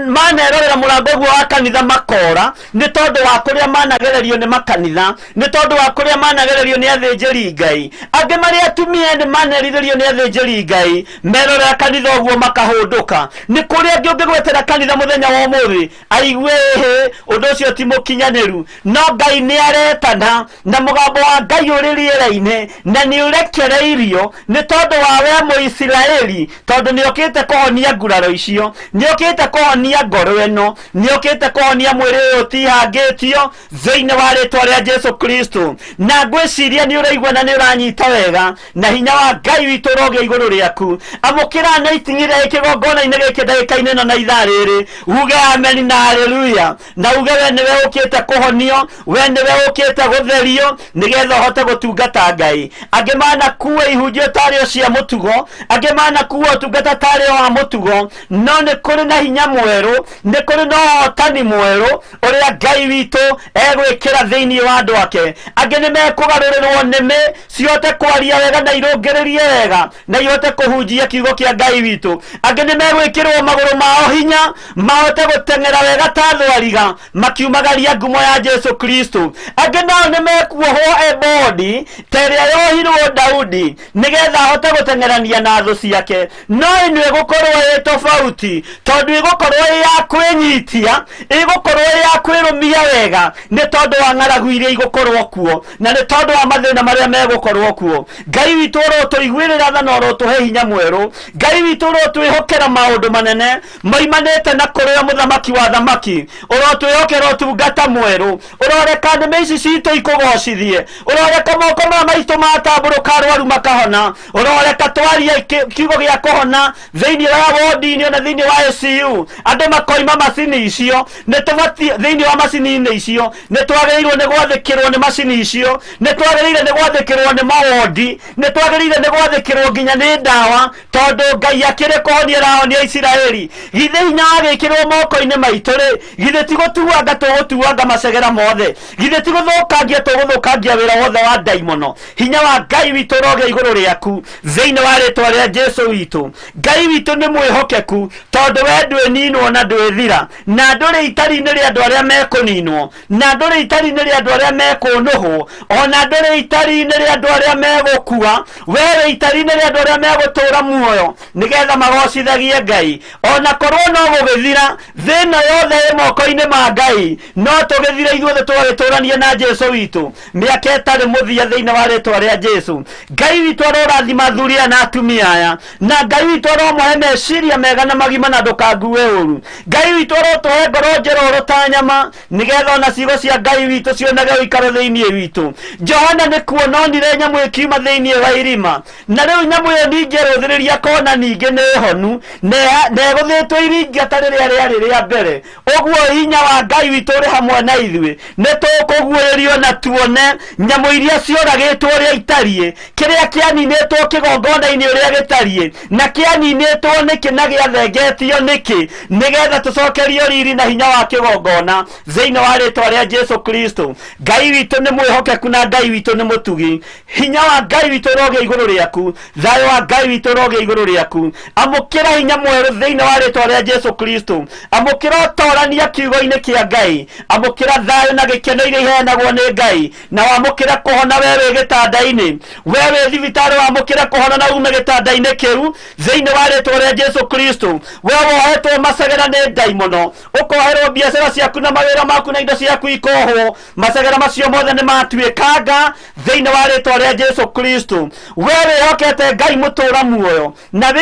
manerorera mũrango ũguo wa kanitha makora nĩ tondũ wa kũrĩa managererio nĩ makanitha, nĩ tondũ wa kũrĩa managererio nĩ athĩnjĩri Ngai. Angĩ marĩ atumia nĩ manerirĩrio nĩ athĩnjĩri Ngai, merorera kanitha ũguo makahũndũka. Nĩ kũrĩ angĩ ũngĩgwetera kanitha mũthenya wa ũmũthĩ aigue ĩhĩ, ũndũ ũcio ti mũkinyanĩru, no Ngai nĩ aretana na mũgambo wa Ngai ũrĩ rĩera-inĩ, na nĩ ũrekereirio nĩ tondũ wa we Mũisiraeli, tondũ nĩ okĩte kũhonia nguraro icio, nĩ okĩte kũhonia ngoro ĩno, nĩ okĩte kũhonia mwĩrĩ ũyũ ũtihangĩtio thĩinĩ wa rĩtwa rĩa Jesu Kristo. Na ngwĩciria nĩ ũraigua na nĩ ũranyita wega, na hinya wa Ngai witũ ũrogĩa igũrũ rĩaku. Amũkĩra na iting'ire kĩgongona-inĩ gĩkĩ ndagĩka-inĩ ĩno na ithaa rĩrĩ, uge ameni na haleluya, na uge we nĩwe ũkĩte kũhonio, we nĩwe ũkĩte gũtherio nĩgetha ũhote gũtungata Ngai. Angĩ manakua ihunjio tarĩ o cia mũtugo, angĩ manakua ũtungata tarĩ o wa mũtugo, no nĩ kũrĩ na hinya mwerũ, nĩ Nĩ kũrĩ na ũhotani mwerũ ũrĩa Ngai witũ egwĩkĩra thĩinĩ wa andũ ake. Angĩ nĩ mekũgarũrĩrwo nĩmĩ cihote kwaria wega na irũngĩrĩrie wega na ihote kũhunjia kiugo kĩa Ngai witũ. Angĩ nĩ megwĩkĩrwo magũrũ mao hinya mahote gũteng'era wega ta thwariga makiumagaria ngumo ya Jesu Kristo. Angĩ nao nĩ mekuohwo ebodi ta ĩrĩa yohirwo Daudi nĩgetha ahote gũteng'erania na thũ ciake. No ĩno ĩgũkorwo ĩ tofauti tondũ ĩgũkorwo ĩ ya kwĩnyitia, ĩgũkorwo ĩ ya kwĩrũmia wega nĩ tondũ wa ng'aragu iria igũkorwo kuo na nĩ tondũ wa mathĩna marĩa megũkorwo kuo. Ngai witũ ũrotũiguĩrĩra tha na ũrotũhe hinya mwerũ. Ngai witũ ũrotwĩhokera maũndũ manene maimanĩte na kũrĩa mũthamaki wa thamaki. Ũrotwĩhokera ũtungata mwerũ. Ũroreka nĩmĩ ici citũ ikũgocithie. Ũroreka moko maya maitũ matambũrũka arwaru makahona. Ũroreka twarie kiugo gĩa kũhona thĩinĩ wa wodi-inĩ ona thĩinĩ wa ICU. Andũ makoima macini icio nĩ tũbatiĩ thĩinĩ wa macini-inĩ icio nĩ twagĩrĩirwo nĩ gwathĩkĩrwo nĩ macini icio, nĩ twagĩrĩire nĩ gwathĩkĩrwo nĩ mawondi, nĩ twagĩrĩire nĩ gwathĩkĩrwo nginya nĩ ndawa tondũ Ngai akĩrĩ kũhonia arahonia Isiraeli. Githĩ hinya wagĩkĩrwo moko-inĩ maitũ rĩ, githĩ ti gũtuanga tũgũtuanga macegera mothe, githĩ ti gũthũkangia tũgũthũkangia wĩra wothe wa ndaimono. Hinya wa Ngai witũ ũrogĩa igũrũ rĩaku thĩinĩ wa rĩtwa rĩa Jesu witũ. Ngai witũ nĩ mwĩhokeku tondũ we ndwĩninwo na ndwĩthira, na ndũrĩ itari-inĩ rĩa andũ arĩa mekũninwo, na ndũrĩ itari-inĩ rĩa andũ arĩa mekũnũhwo, ona ndũrĩ itari-inĩ rĩa andũ arĩa megũkua. We wĩ itari-inĩ rĩa andũ arĩa megũtũũra muoyo nĩgetha magocithagie Ngai. Ona korwo no gũgĩthira thĩna yothe ĩ moko-inĩ ma Ngai, no tũgĩthire ithuothe tũgagĩtũrania na Jesu witũ mĩaka ĩtarĩ mũthia thĩinĩ wa rĩtwa rĩa Jesu. Ngai witũ arorathima athuri aya na atumia aya, na Ngai witũ aromahe meciria mega na magima na ndũkangue ũru. Ngai witũ arotũhe ngoro njerũ ta nyama nĩgetha ona ciugo cia Ngai witũ cionage ũikaro thĩinĩ witũ. Johana nĩ kuona onire nyamũ ĩkiuma thĩinĩ wa irima, na rĩu nyamũ ĩyo ningĩ ĩrũthĩrĩria kona ningĩ nĩ honu na ĩgũthĩtwo iringa ta rĩrĩa rĩarĩ rĩa mbere. Ũguo hinya wa Ngai witũ ũrĩ hamwe na ithuĩ, nĩ tũkũguũrĩrio na tuone nyamũ iria cioragĩtwo ũrĩa itariĩ, kĩrĩa kĩaninĩtwo kĩgongona-inĩ ũrĩa gĩtariĩ, na kĩaninĩtwo nĩkĩ na gĩathengetio nĩkĩ, nĩgetha tũcokerio riri na hinya wa kĩgongona thĩinĩ wa rĩtwa rĩa Jesu Kristo. Ngai witũ nĩ mwĩhokeku na Ngai witũ nĩ mũtugi. Hinya wa Ngai witũ ũrogĩa igũrũ rĩaku, thayũ wa Ngai witũ ũrogĩa igũrũ rĩaku. Amũkĩra hinya mwerũ thĩinĩ wa rĩtwa rĩa Jesu Kristo. Amũkĩra ũtorania kiugo-inĩ kĩa Ngai. Amũkĩra thayũ na gĩkeno iria iheanagwo nĩ Ngai, na wamũkĩra kũhona we wĩ gĩtanda-inĩ, we wĩ thibitarĩ wamũkĩra kũhona na ume gĩtanda-inĩ kĩu thĩinĩ wa rĩtwa rĩa Jesu Kristo. We wohetwo macegera nĩ ndaimono, ũkoherwo biacara ciaku na mawĩra maku na indo ciaku ikohwo, macegera macio mothe nĩ matuĩkanga thĩinĩ wa rĩtwa rĩa Jesu Kristo. We wĩhokete Ngai mũtũũra muoyo, na we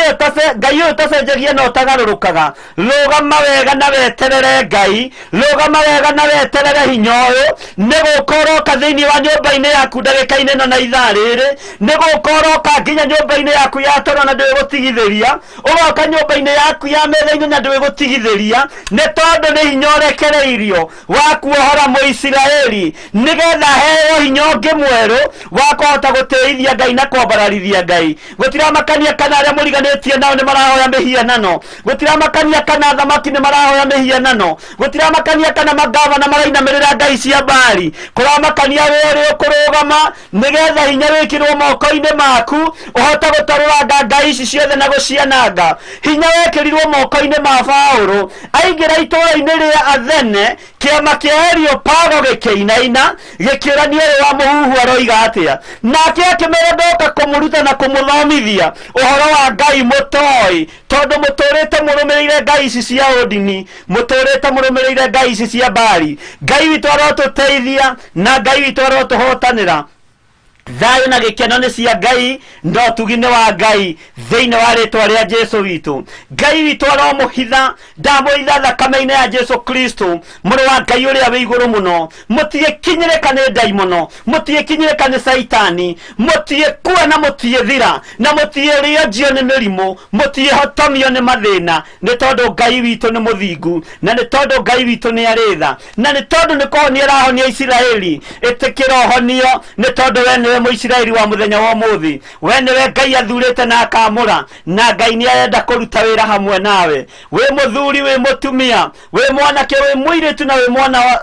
Ngai ũyũ ũtacenjagia na ũtagarũrũkaga, rũgama wega na weterere Ngai, rũgama wega na weterere hinya ũyũ nĩ gũka ũroka thĩinĩ wa nyũmba-inĩ yaku ndagĩka-inĩ ĩno na ithaa rĩrĩ, nĩ gũka ũroka nginya nyũmba-inĩ yaku ya toro na ndwĩgũtigithĩria, ũgoka nyũmba-inĩ yaku ya metha-inĩ na ndwĩgũtigithĩria, nĩ tondũ nĩ hinya ũrekereirio wa kuohora Mũisiraeli nĩgetha heo hinya ũngĩ mwerũ wa kũhota gũtĩithia Ngai na kwambararithia Ngai. Gũtiramakania kana arĩa mũriganĩtie nao nĩ marahoya mĩhianano, gũtiramakania kana athamaki nĩ marahoya mĩhianano, gũtiramakania kana magavana marainamĩrĩra ngai cia Baali, kũramakania we ũrĩ ũkũrũgama nĩgetha hinya wĩkĩrwo moko-inĩ maku ũhote gũtarũranga ngai ici ciothe na gũciananga. Hinya wekĩrirwo moko-inĩ ma Paũlũ aingĩra itũũra-inĩ rĩa Athene, kĩama kĩa Areopago gĩkĩinaina gĩkĩũrania ũyũ wa mũhuhu aroiga atĩa, nake akĩmera ndoka kũmũruta na kũmũthomithia ũhoro wa Ngai mũtoĩ, tondũ mũtũrĩte mũrũmĩrĩire ngai ici cia ũndini, mũtũrĩte mũrũmĩrĩire ngai ici cia Baali. Ngai witũ arotũteithia na Ngai witũ arotũhotanĩra. Thayũ na gĩkeno nĩ cia Ngai na ũtugi nĩ wa Ngai thĩinĩ wa rĩtwa rĩa Jesu witũ. Ngai witũ aromũhitha, ndamũhitha thakame-inĩ ya Jesu Kristo mũrũ wa Ngai ũrĩa wĩ igũrũ mũno. Mũtigĩkinyĩrĩka nĩ ndaimono, mũtigĩkinyĩrĩka nĩ Caitani, mũtigĩkua na mũtigĩthira, na mũtigĩrĩo njio nĩ mĩrimũ, mũtigĩhotomio nĩ mathĩna, nĩ tondũ Ngai witũ nĩ mũthingu, na nĩ tondũ Ngai witũ nĩ arĩ tha, na nĩ tondũ nĩ kũhonia arahonia Isiraeli. Ĩtĩkĩra ũhonio nĩ tondũ we nĩwe Mũisiraeli. Isiraeli wa muthenya wa umuthi we niwe Ngai athurite na akamura na Ngai ni arenda kuruta wira hamwe nawe wi muthuri wi mutumia wi mwanake wi muiritu na wi mwana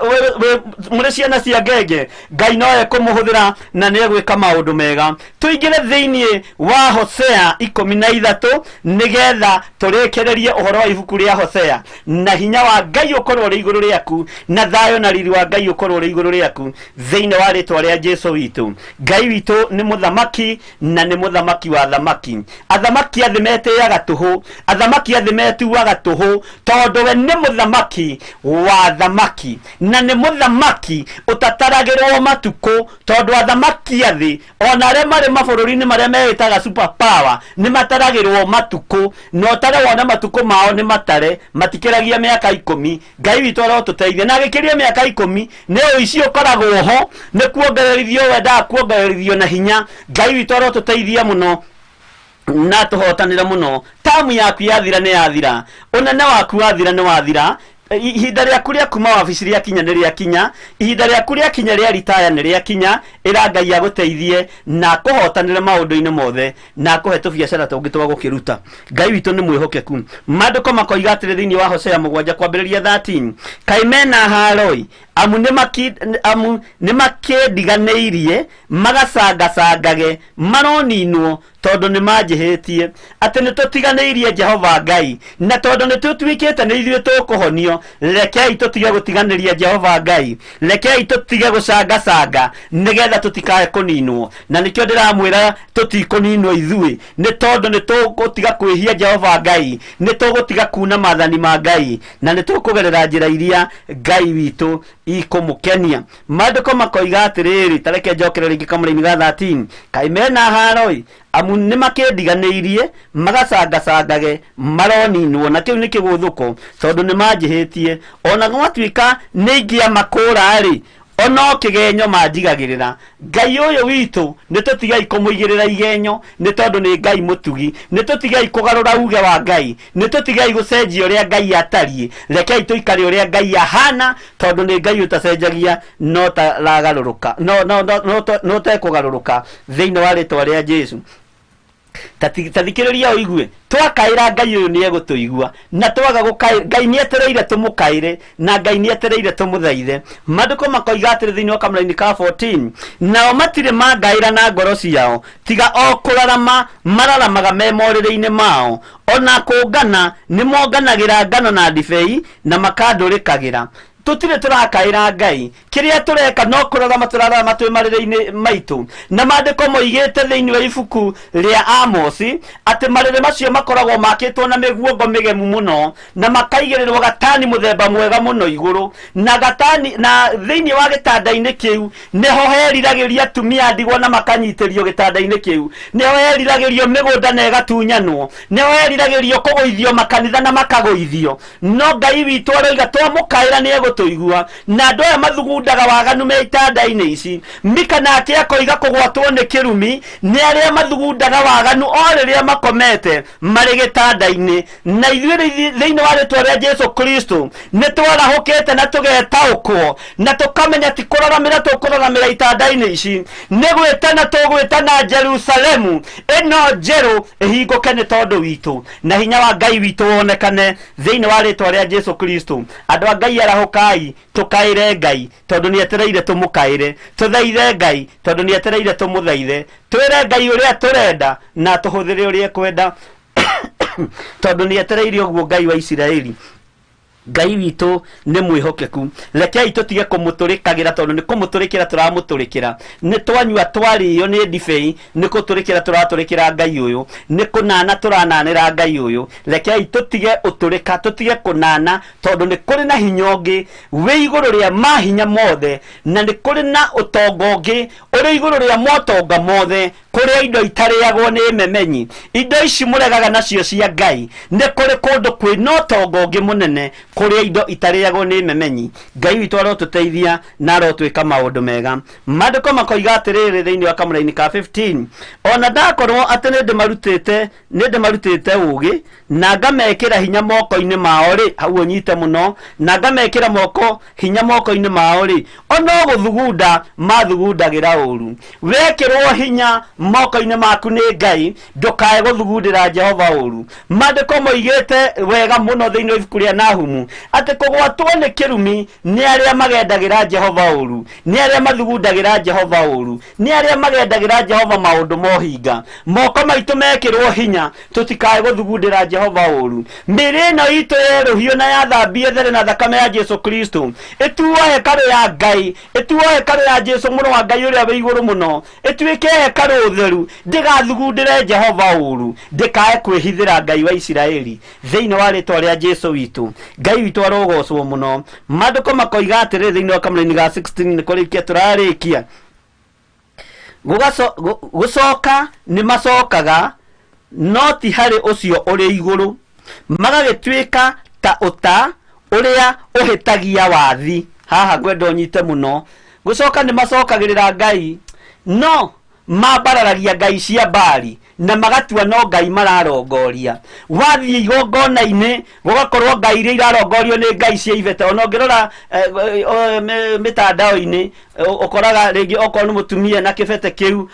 muri ciana cia ngenge Ngai no ekumuhuthira na ni egwika maundu mega tuingire thiini wa Hosea 13 nigetha turekererie uhoro wa ibuku ria Hosea na hinya wa Ngai ukorwo uri iguru riaku na thayo na riri wa Ngai ukorwo uri iguru riaku thiini wa ritwa ria Jesu witu Ngai witu ni muthamaki na ni muthamaki wa athamaki athamaki athi meteaga tuhu athamaki athi metuaga tuhu tondu we ni muthamaki wa athamaki na ni muthamaki utataragirwo matuku tondu athamaki athi ona aria mari mabũrũri-inĩ marĩa meĩtaga super power nĩ mataragĩrwo matuku na ũtare wona matuku mao nĩ matare matikĩragia mĩaka 10 Ngai witũ arotũteithia na agĩkĩria mĩaka 10 nĩ ũici ũkoragwo ho nĩ kuongererithio wendaga kuongererithio na hinya Ngai witũ arotũteithia mũno na tũhotanĩre mũno tamu yaku yathira nĩ yathira ũnene waku wathira nĩ wathira ihinda rĩaku rĩa kuma wabici rĩakinya nĩ rĩakinya ihinda rĩaku rĩakinya rĩa ritaya nĩ rĩakinya ĩra Ngai agũteithie na akũhotanĩre maũndũ-inĩ mothe na akũhe tũbiacara tũngĩ twa gũkĩruta Ngai witũ nĩ mwĩhokeku maandĩko makoiga atĩrĩ thĩinĩ wa Hosea 7 kwambĩrĩria 13 kaĩ mena haroi amu nĩ makĩndiganĩirie magacangacangage maroninwo tondu nĩ manjĩhĩtie atĩ nĩ tũtiganĩirie Jehova Ngai na tondu nĩ tũtuĩkĩte nĩ ithuĩ tũkũhonio rekei tũtige gũtiganĩria Jehova Ngai rekei tũtige gũcangacanga nĩgetha tũtikae kũninwo na nĩkĩo ndĩramwĩra tũtikũninwo ithuĩ nĩ tondũ nĩ tũgũtiga kwĩhia Jehova Ngai nĩ tũgũtiga kuna maathani ma Ngai na nĩ tũkũgerera njĩra iria Ngai witũ ikũmũkenia maandĩko makoiga atĩrĩrĩ tareke njokere rĩngĩ kamũraini ga 13 kaĩ mena haroi amu nĩ makĩndiganĩirie magacangacangage maroninwo na kĩu nĩ kĩgũthũko tondũ nĩ manjĩhĩtie ona gwatuĩka nĩ ingĩamakũra-rĩ ono kĩgenyo manjigagĩrĩra Ngai ũyũ witũ nĩ tũtigei kũmũigĩrĩra igenyo nĩ tondũ nĩ Ngai mũtugi nĩ tũtigei kũgarũra uge wa Ngai nĩ tũtigei gũcenjia ũrĩa Ngai atariĩ rekei tũikare ũrĩa Ngai ahana tondũ nĩ Ngai ũtacenjagia no taragarũrũka no tekũgarũrũka thĩinĩ wa rĩtwa rĩa Jesu tathikĩrĩria ũigue twakaĩra Ngai ũyũ nĩ egũtũigua na twaga gũkaĩra Ngai nĩ etereire tũmũkaĩre na Ngai nĩ etereire tũmũthaithe maandĩko makoiga atĩrĩ thĩinĩ wa kamũraini ka 14 nao matirĩ mangaĩra na ngoro ciao tiga o kũrarama mararamaga me morĩrĩ-inĩ mao ona kũngana nĩ monganagĩra ngano na ndibei na makandũrĩkagĩra tutire turakaira Ngai kiria tureka no kurarama turarama twi marĩrĩ-inĩ maitũ na maandĩko moigĩte thĩinĩ wa ibuku rĩa Amosi atĩ marĩrĩ macio makoragwo makĩtwo na mĩguongo mĩgemu mũno na makaigĩrĩrwo gatani mũthemba mwega mũno igũrũ na gatani na thĩinĩ wa gĩtanda-inĩ kĩu nĩho heriragĩrio atumia ndigwa na makanyitĩrio gĩtanda-inĩ kĩu nĩho heriragĩrio mĩgũnda na ĩgatunyanwo nĩho heriragĩrio kũgũithio makanitha na makagũithio no Ngai witũ aroiga twamũkaĩra nĩ tuigua na andũ aya mathugundaga waganu me itanda-inĩ ici Mika nake akoiga kũgwatwo nĩ kĩrumi nĩ arĩa mathugundaga waganu o rĩrĩa makomete marĩ gĩtanda-inĩ na ithuĩ thĩinĩ wa rĩtwa rĩa Jesu Kristo nĩ twarahũkĩte na tũgetaũkwo na tũkamenya ti kũraramĩra tũkũraramĩra itanda-inĩ ici nĩ gwĩtana tũgwĩtana Jerusalemu ĩno njerũ ĩhingũke nĩ tondũ witũ na hinya wa Ngai witũ wonekane thĩinĩ wa rĩtwa rĩa Jesu Kristo andũ a Ngai arahũka tukaire Ngai tondu ni etereire tumukaire tuthaithe Ngai tondu ni etereire tumuthaithe twire Ngai uria turenda na tuhuthire uria ekwenda tondu ni etereire uguo Ngai wa Isiraeli Ngai witũ nĩ mwĩhokeku rekei tũtige kũmũtũrĩkagĩra tondũ nĩ kũmũtũrĩkĩra tũramũtũrĩkĩra nĩ twanyua twarĩo nĩ ndibei nĩ kũtũrĩkĩra tũratũrĩkĩra Ngai ũyũ nĩ kũnana tũrananĩra Ngai ũyũ rekei tũtige ũtũrĩka tũtige kũnana tondũ nĩ kũrĩ na hinya ũngĩ wĩ igũrũ rĩa mahinya mothe na nĩ kũrĩ na ũtonga ũngĩ ũrĩ igũrũ rĩa motonga mothe Kũrĩa indo itarĩagwo nĩ memenyi. Indo ici mũregaga nacio cia Ngai nĩ kũrĩ kũndũ kwĩna ũtonga ũngĩ mũnene kũrĩa indo itarĩagwo nĩ memenyi. Ngai witũ arotũteithia na arotwĩka maũndũ mega. Maandĩko makoiga atĩrĩrĩ thĩinĩ wa kamũraini ka 15, ona ndakorwo atĩ nĩ ndĩmarutĩte ũũgĩ na ngamekĩra hinya moko-inĩ mao rĩ, hau ũnyite mũno, na ngamekĩra moko hinya moko-inĩ mao rĩ, ono gũthugunda mathugundagĩra ũru. Wekĩrwo hinya moko-inĩ maku nĩ Ngai, ndũkae gũthugundĩra Jehova ũru. Maandĩko moigĩte wega mũno thĩinĩ wa ibuku rĩa Nahumu atĩ kũgwatwo nĩ kĩrumi nĩ arĩa magendagĩra Jehova ũru, nĩ arĩa mathugundagĩra Jehova ũru, nĩ arĩa magendagĩra Jehova maũndũ mohinga. Moko maitũ mekĩrwo hinya tũtikae gũthugundĩra Jehova ũru. Mĩĩrĩ ĩno itũ yerũhio na yathambie there na thakame ya Jesu Kristo, ĩtuo hekarũ ya Ngai, ĩtuo hekarũ ya Jesu mũrũ wa Ngai ũrĩa wĩ igũrũ mũno, ĩtuĩke hekarũ theru, ndĩgathugundĩre Jehova ũru, ndĩkae kwĩhithĩra Ngai wa Isiraeli thĩinĩ wa rĩtwa rĩa Jesu witũ. Ngai witũ arogocwo mũno. Maandĩko makoiga atĩrĩ thĩinĩ wa kamũraini ga 16, nĩ kũrĩkia tũrarĩkia. Gũcoka nĩ macokaga no ti harĩ ũcio ũrĩ igũrũ, magagĩtuĩka ta ũta ũrĩa ũhĩtagia wathi. Haha ngwenda ũnyite mũno. Gũcoka nĩ macokagĩrĩra Ngai, no mambararagia ngai cia Baali na magatua no ngai mararongoria. Wathiĩ igongona-inĩ gũgakorwo ngai iria irarongorio nĩ ngai cia ibete. Ona ũngĩrora mĩtandao-inĩ ũkoraga rĩngĩ okorwo nĩ mũtumia na kĩbete kĩu,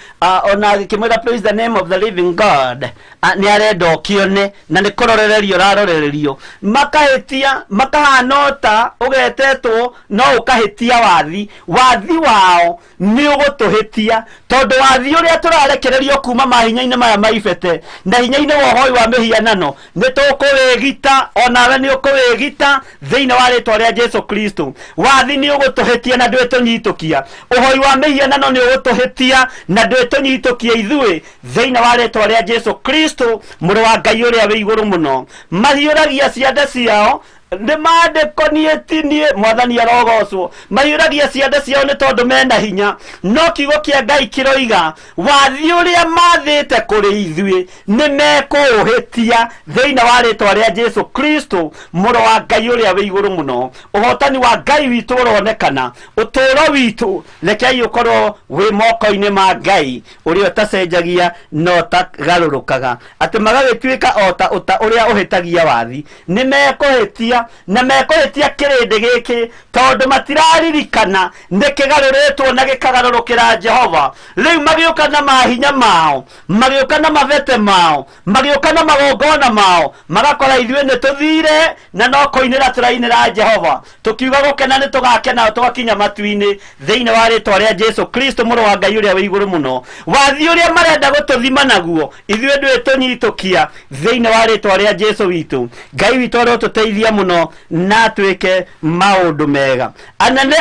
ona gĩkĩmwĩra praise the name of the living God, nĩ arenda ũkĩone na nĩ kũrorererio ũrarorererio. Makahĩtia, makahana ota ũgetetwo no ũkahĩtia wathi. Wathi wao nĩ ũgũtũhĩtia, tondũ wathi ũrĩa tũrarekererio kuma mahinya-inĩ maya ma ibete na hinya-inĩ wa ũhoi wa mĩhianano nĩ tũkũwĩgita, onawe nĩ ũkũwĩgita thĩinĩ wa rĩtwa rĩa Jesu Kristo. Wathi nĩ ũgũtũhĩtia na ndwĩtũnyitũkia. Ũhoi wa mĩhianano nĩ ũgũtũhĩtia na ndwĩtũnyitũkia ithuĩ thĩinĩ wa rĩtwa rĩa Jesu Kristo mũrũ wa Ngai ũrĩa wĩ igũrũ mũno. Mahiũragia ciande ciao nĩ maandĩko niĩ ti niĩ, mwathani arogocwo. Mahiũragia ciande ciao nĩ tondũ mena hinya, no kiugo kĩa Ngai kĩroiga wathi ũrĩa mathĩte kũrĩ ithuĩ nĩ mekũũhĩtia thĩinĩ wa rĩtwa rĩa Jesu Kristo mũrũ wa Ngai ũrĩa wĩ igũrũ mũno. Ũhotani wa Ngai witũ ũronekana, ũtũũro witũ rekei ũkorwo wĩ moko-inĩ ma Ngai ũrĩa ũtacenjagia na ũtagarũrũkaga, atĩ magagĩtuĩka o ta ũta ũrĩa ũhĩtagia wathi. Nĩ mekũhĩtia na mekũhĩtia kĩrĩndĩ gĩkĩ tondũ matiraririkana nĩ kĩgarũrĩtwo na gĩkagarũrũkĩra Jehova. Rĩu magĩũka na mahinya mao, magĩũka na mabete mao, magĩũka na magongona mao, magakora ithuĩ nĩ tũthire na no kũinĩra tũrainĩra Jehova, tũkiuga gũkena nĩ tũgakena tũgakinya matu-inĩ thĩinĩ wa rĩtwa rĩa Jesu Kristo mũrũ wa Ngai ũrĩa wĩ igũrũ mũno. Wathi ũrĩa marenda gũtũthima naguo ithuĩ ndwĩtũnyitũkia thĩinĩ wa rĩtwa rĩa Jesu witũ. Ngai witũ arotũteithia mũno na atuĩke maũndũ mega. Anene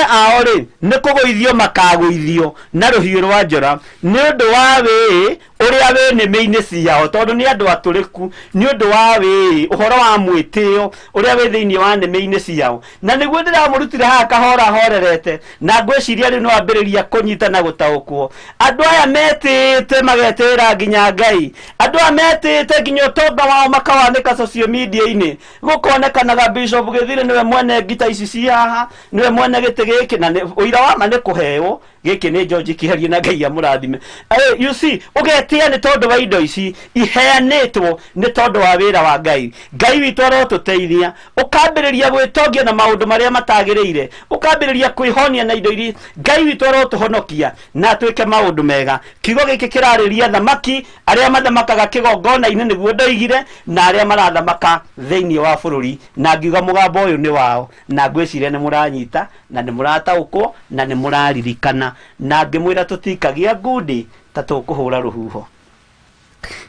ao rĩ nĩ kũgũithio makagũithio na rũhiũ rwa njora nĩ ũndũ wa wĩĩ ũrĩa wĩ nĩmĩ-inĩ ciao, tondũ nĩ andũ atũrĩku, nĩ ũndũ wa wĩĩ ũhoro wa mwĩtĩo ũrĩa wĩ thĩinĩ wa nĩmĩ-inĩ ciao. Na nĩguo ndĩramũrutire haha kahora horerete, na ngwĩciria rĩu nĩwambĩrĩria kũnyita na gũtaũkwo. Andũ aya metĩĩte magetĩĩra nginya Ngai, andũ aya metĩĩte nginya ũtonga wao makawanĩka social media-inĩ, gũkonekanaga Bishop Gĩthire nĩwe mwene ngita ici ci haha, nĩwe mwene gĩtĩ gĩkĩ, na ũira wa ma nĩ kũheo gĩkĩ nĩ George Kĩherie na Ngai amũrathime. You see, ũgetia nĩ tondũ wa indo ici iheanĩtwo nĩ tondũ wa wĩra wa Ngai. Ngai witũ arotũteithia, ũkambĩrĩria gwĩtongia na maũndũ marĩa matagĩrĩire, ũkambĩrĩria kwĩhonia na indo iria. Ngai witũ arotũhonokia na atuĩke maũndũ mega. Kiugo gĩkĩ kĩrarĩria thamaki arĩa mathamakaga kĩgongona-inĩ nĩguo ndoigire, na arĩa marathamaka thĩinĩ wa bũrũri, na ngiuga mũgambo ũyũ nĩ wao, na ngwĩciria nĩ mũranyita na nĩ mũrataũkwo na nĩ mũraririkana, na ngĩmwĩra tũtikagia ngundi ta tũkũhũra rũhuho.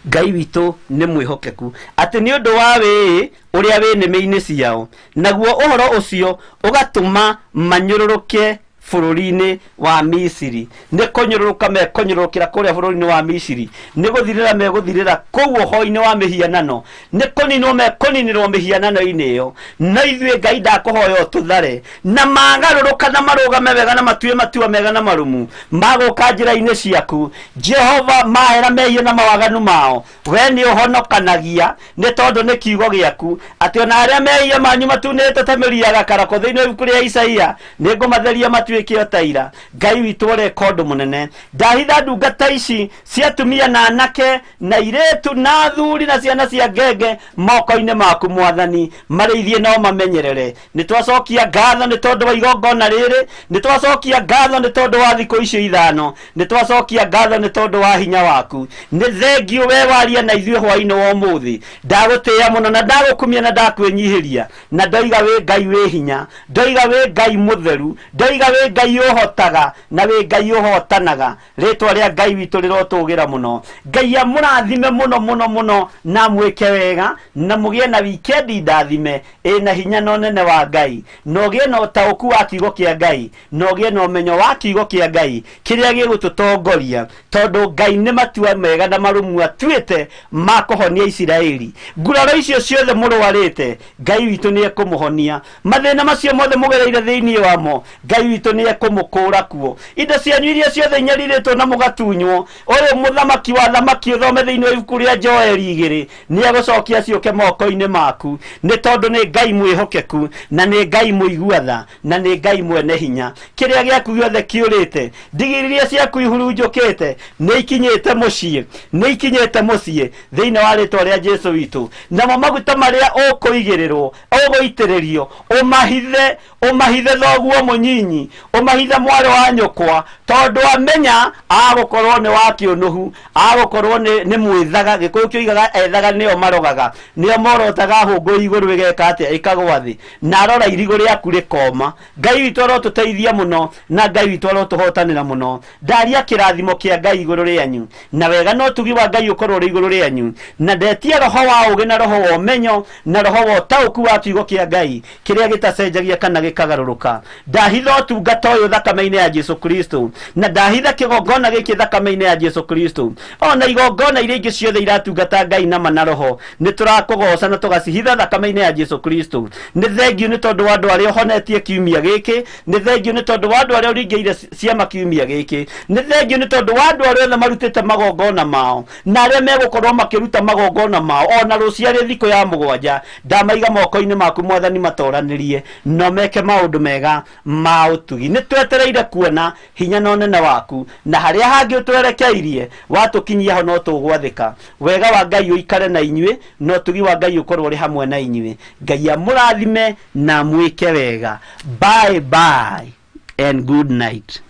Ngai witũ nĩ mwĩhokeku atĩ nĩ ũndũ wa wĩĩ ũrĩa wĩ nĩmĩ-inĩ ciao, naguo ũhoro ũcio ũgatũma manyũrũrũke bũrũri-inĩ wa Misiri. Nĩ kũnyũrũrũka mekũnyũrũrũkĩra kũrĩa bũrũri-inĩ wa Misiri, nĩ gũthirĩra megũthirĩra kũu ũhoi-inĩ wa mĩhianano, nĩ kũninwo mekũninĩrwo mĩhianano-inĩ ĩyo. Na ithuĩ Ngai ndakũhoya ũtũthare na magarũrũka na marũgame wega na matue matua mega na marumu magũka njĩra-inĩ ciaku Jehova, mahera mehia na mawaganu mao. We nĩ ũhonokanagia nĩ tondũ nĩ kiugo gĩaku atĩ ona arĩa mehia manyu matunĩte ta mĩri ya gakarakũ thĩinĩ wa ibuku rĩa Isaia, nĩ ngũmatheria matuĩke o ta ira. Ngai witũ ũreka ũndũ mũnene. Ndahitha ndungata ici cia atumia na anake na irĩtu na athuri na ciana cia ngenge moko-inĩ maku Mwathani, marĩithie no mamenyerere. Nĩ twacokia ngatho nĩ tondũ wa igongona rĩrĩ, nĩ twacokia ngatho nĩ tondũ wa thikũ icio ithano, nĩ twacokia ngatho nĩ tondũ wa hinya waku. Nĩ thengiũ we waria na ithuĩ hwaĩ-inĩ wa ũmũthĩ. Ndagũtĩĩa mũno na ndagũkumia na ndakwĩnyihĩria, na ndoiga wĩ Ngai wĩ hinya, ndoiga wĩ Ngai mũtheru, ndoiga wĩ Ngai ũhotaga na wĩ Ngai ũhotanaga. Rĩtwa rĩa Ngai witũ rĩrotũgĩra mũno. Ngai amũrathime mũno mũno mũno na mwĩke wega na mũgĩe na wikendi ndathime ĩna hinya na ũnene wa Ngai, na ũgĩe na ũtaũku wa kiugo kĩa Ngai, na ũgĩe na ũmenyo wa kiugo kĩa Ngai kĩrĩa gĩgũtũtongoria, tondũ Ngai nĩ matua mega na marũmu atuĩte ma kũhonia Isiraeli. Nguraro icio ciothe mũrwarĩte, Ngai witũ nĩ ekũmũhonia. Mathĩna macio mothe mũgereire thĩinĩ wamo, Ngai witũ nĩ ekũmũkũra kuo. Indo cianyu iria ciothe inyarirĩtwo na mũgatunywo, ũyũ mũthamaki wa thamaki ũthome thĩinĩ wa ibuku rĩa Joeli 2 nĩ egũcokia ciũke moko-inĩ maku, nĩ tondũ nĩ Ngai mwĩhokeku na nĩ Ngai mũigua tha na nĩ Ngai mwene hinya. Kĩrĩa gĩaku gĩothe kĩũrĩte, ndigiri iria ciaku ihurunjũkĩte nĩ ikinyĩte mũciĩ, nĩ ikinyĩte mũciĩ thĩinĩ wa rĩtwa rĩa Jesũ witũ. Namo maguta marĩa ũkũigĩrĩrwo, ũgũitĩrĩrio, ũmahithe, ũmahithe thoguo mũnyinyi, ũmahithe mwarĩ wa nyũkwa, tondũ amenya agũkorwo nĩ wa kĩũnũhu, agũkorwo nĩ mwĩthaga. Gĩkũyũ kĩoigaga ethaga nĩo marogaga, nĩo morotaga hũngũ igũrũ ĩgeka atĩa, ĩkagwa thĩ, na arora irigũ rĩaku rĩkoma. Ngai witũ arotũteithia mũno na Ngai witũ arotũhotanĩra mũno. Ndaria kĩrathimo kĩa Ngai igũrũ rĩanyu, na wega na ũtugi wa Ngai ũkorwo ũrĩ igũrũ rĩanyu, na ndetia roho wa ũũgĩ na roho wa ũmenyo na roho wa ũtaũku wa kiugo kĩa Ngai kĩrĩa gĩtacenjagia kana gĩkagarũrũka. Ndahitha ũtungata ũyũ thakame-inĩ ya Jesũ Kristo, na ndahitha kĩgongona gĩkĩ thakame-inĩ ya Jesũ Kristo, ona igongona iria ingĩ ciothe iratungata Ngai na mana roho, nĩ tũrakũgoca na tũgacihitha thakame-inĩ ya Jesũ Kristo. Nĩ thengiũ nĩ tondũ wa andũ arĩa ũhonetie kiumia gĩkĩ, nĩ thengiũ nĩ tondũ wa andũ arĩa ũringĩire ciama kiumia gĩkĩ, nĩ thengiũ nĩ tondũ wa andũ arĩa othe marutĩte magongona mao na arĩa megũkorwo makĩruta magongona mao ona rũciũ arĩ thikũ ya 7. Ndamaiga moko-inĩ maku Mwathani, matoranĩrie no meke maũndũ mega ma ũtugi. Nĩ twetereire kuona hinya na ũnene waku, na harĩa hangĩ ũtwerekeirie watũkinyia ho no tũgwathĩka. Wega wa Ngai ũikare na inyuĩ na ũtugi wa Ngai ũkorwo ũrĩ hamwe na inyuĩ. Ngai amũrathime na mwĩke wega. Bye bye and good night.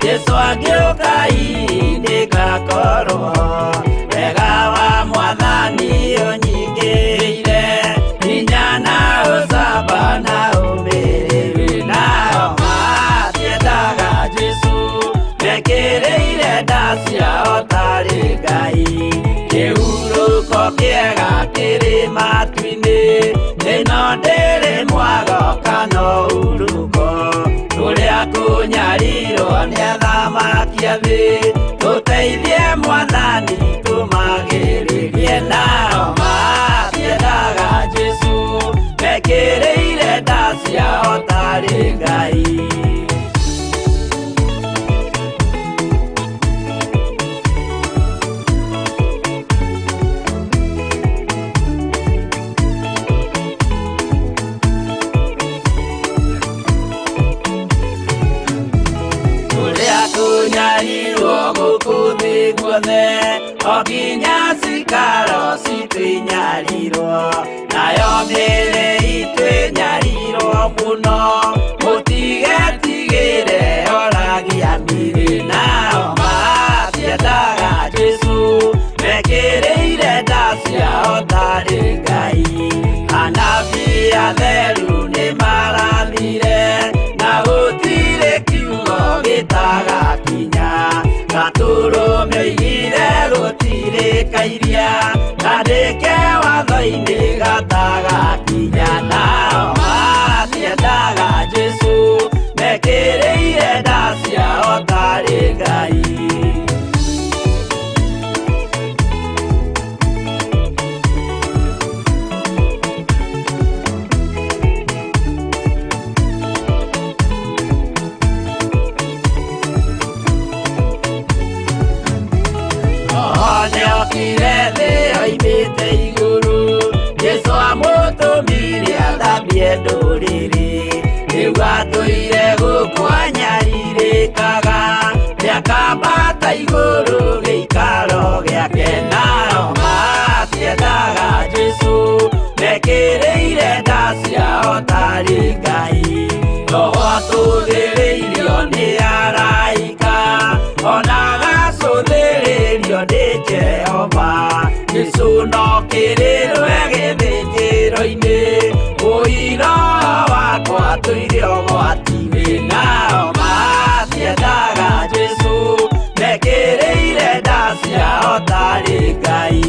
Jesu agĩũka ndĩgakorwo wega wa Mwathani ũnyingĩrĩire, hinya na ũcamba na ũmĩrĩru, nao matiendaga Jesu mekĩrĩire nda ciao tarĩ Ngai. Kĩhurũko kĩega kĩrĩ matu-inĩ, ĩno ndĩrĩ mwago kana ũhurũko, kũrĩa kũnyarirwo nĩ athamaki a thĩ, tũteithie Mwathani tũmagĩrĩrie. Nao matiendaga Jesu mekĩrĩire nda ciao tarĩ Ngai. Kũnyarirwo gũkũ thĩ guothe, o nginya cikaro citũ inyarirwo, nayo mĩĩrĩ itũ ĩnyarirwo mũno, mũtigetigĩre oragia mĩĩrĩ. Nao matiendaga Jesu mekĩrĩire nda ciao. Ndũrĩrĩ rĩu atũire gũkũ anyarirĩkaga nĩakambata igũrũ gĩikaro gĩake nao matiendaga Jesũ mekĩrĩire nda ciao tarĩ Ngai roho atũthĩrĩirio nĩ araika ona agacũthĩrĩrio nĩ Jehova Jesũ no kĩrĩrwe gĩthĩnjĩro-inĩ ũira wakwa tũire ũgwati-inĩ nao matiendaga Jesũ mekĩrĩire nda ciao tarĩ Ngai.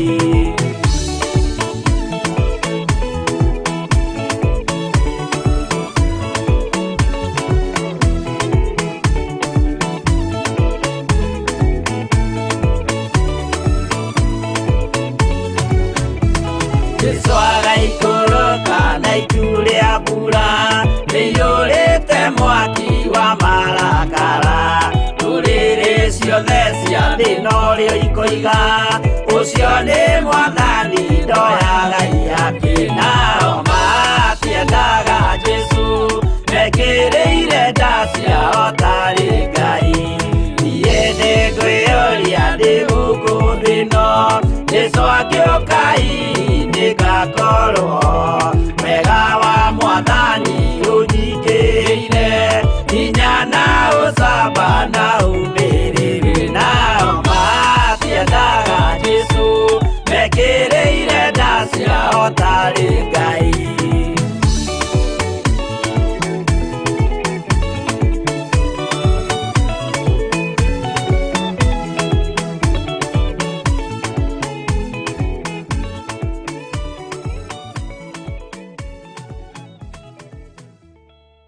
Jesũ agaikũrũka na itu rĩa mbura rĩiyũrĩte mwaki wa marakara ndũrĩrĩ ciothe cia thĩ norĩo ikoiga ũcio nĩ mwathani ndoyaga iyake nao matiendaga Jesũ mekĩrĩire nda ciao tarĩ Ngai niĩ nĩngwĩyũria ndĩ gũkũ thĩ ĩno Jesũ akĩũka nĩngakorwo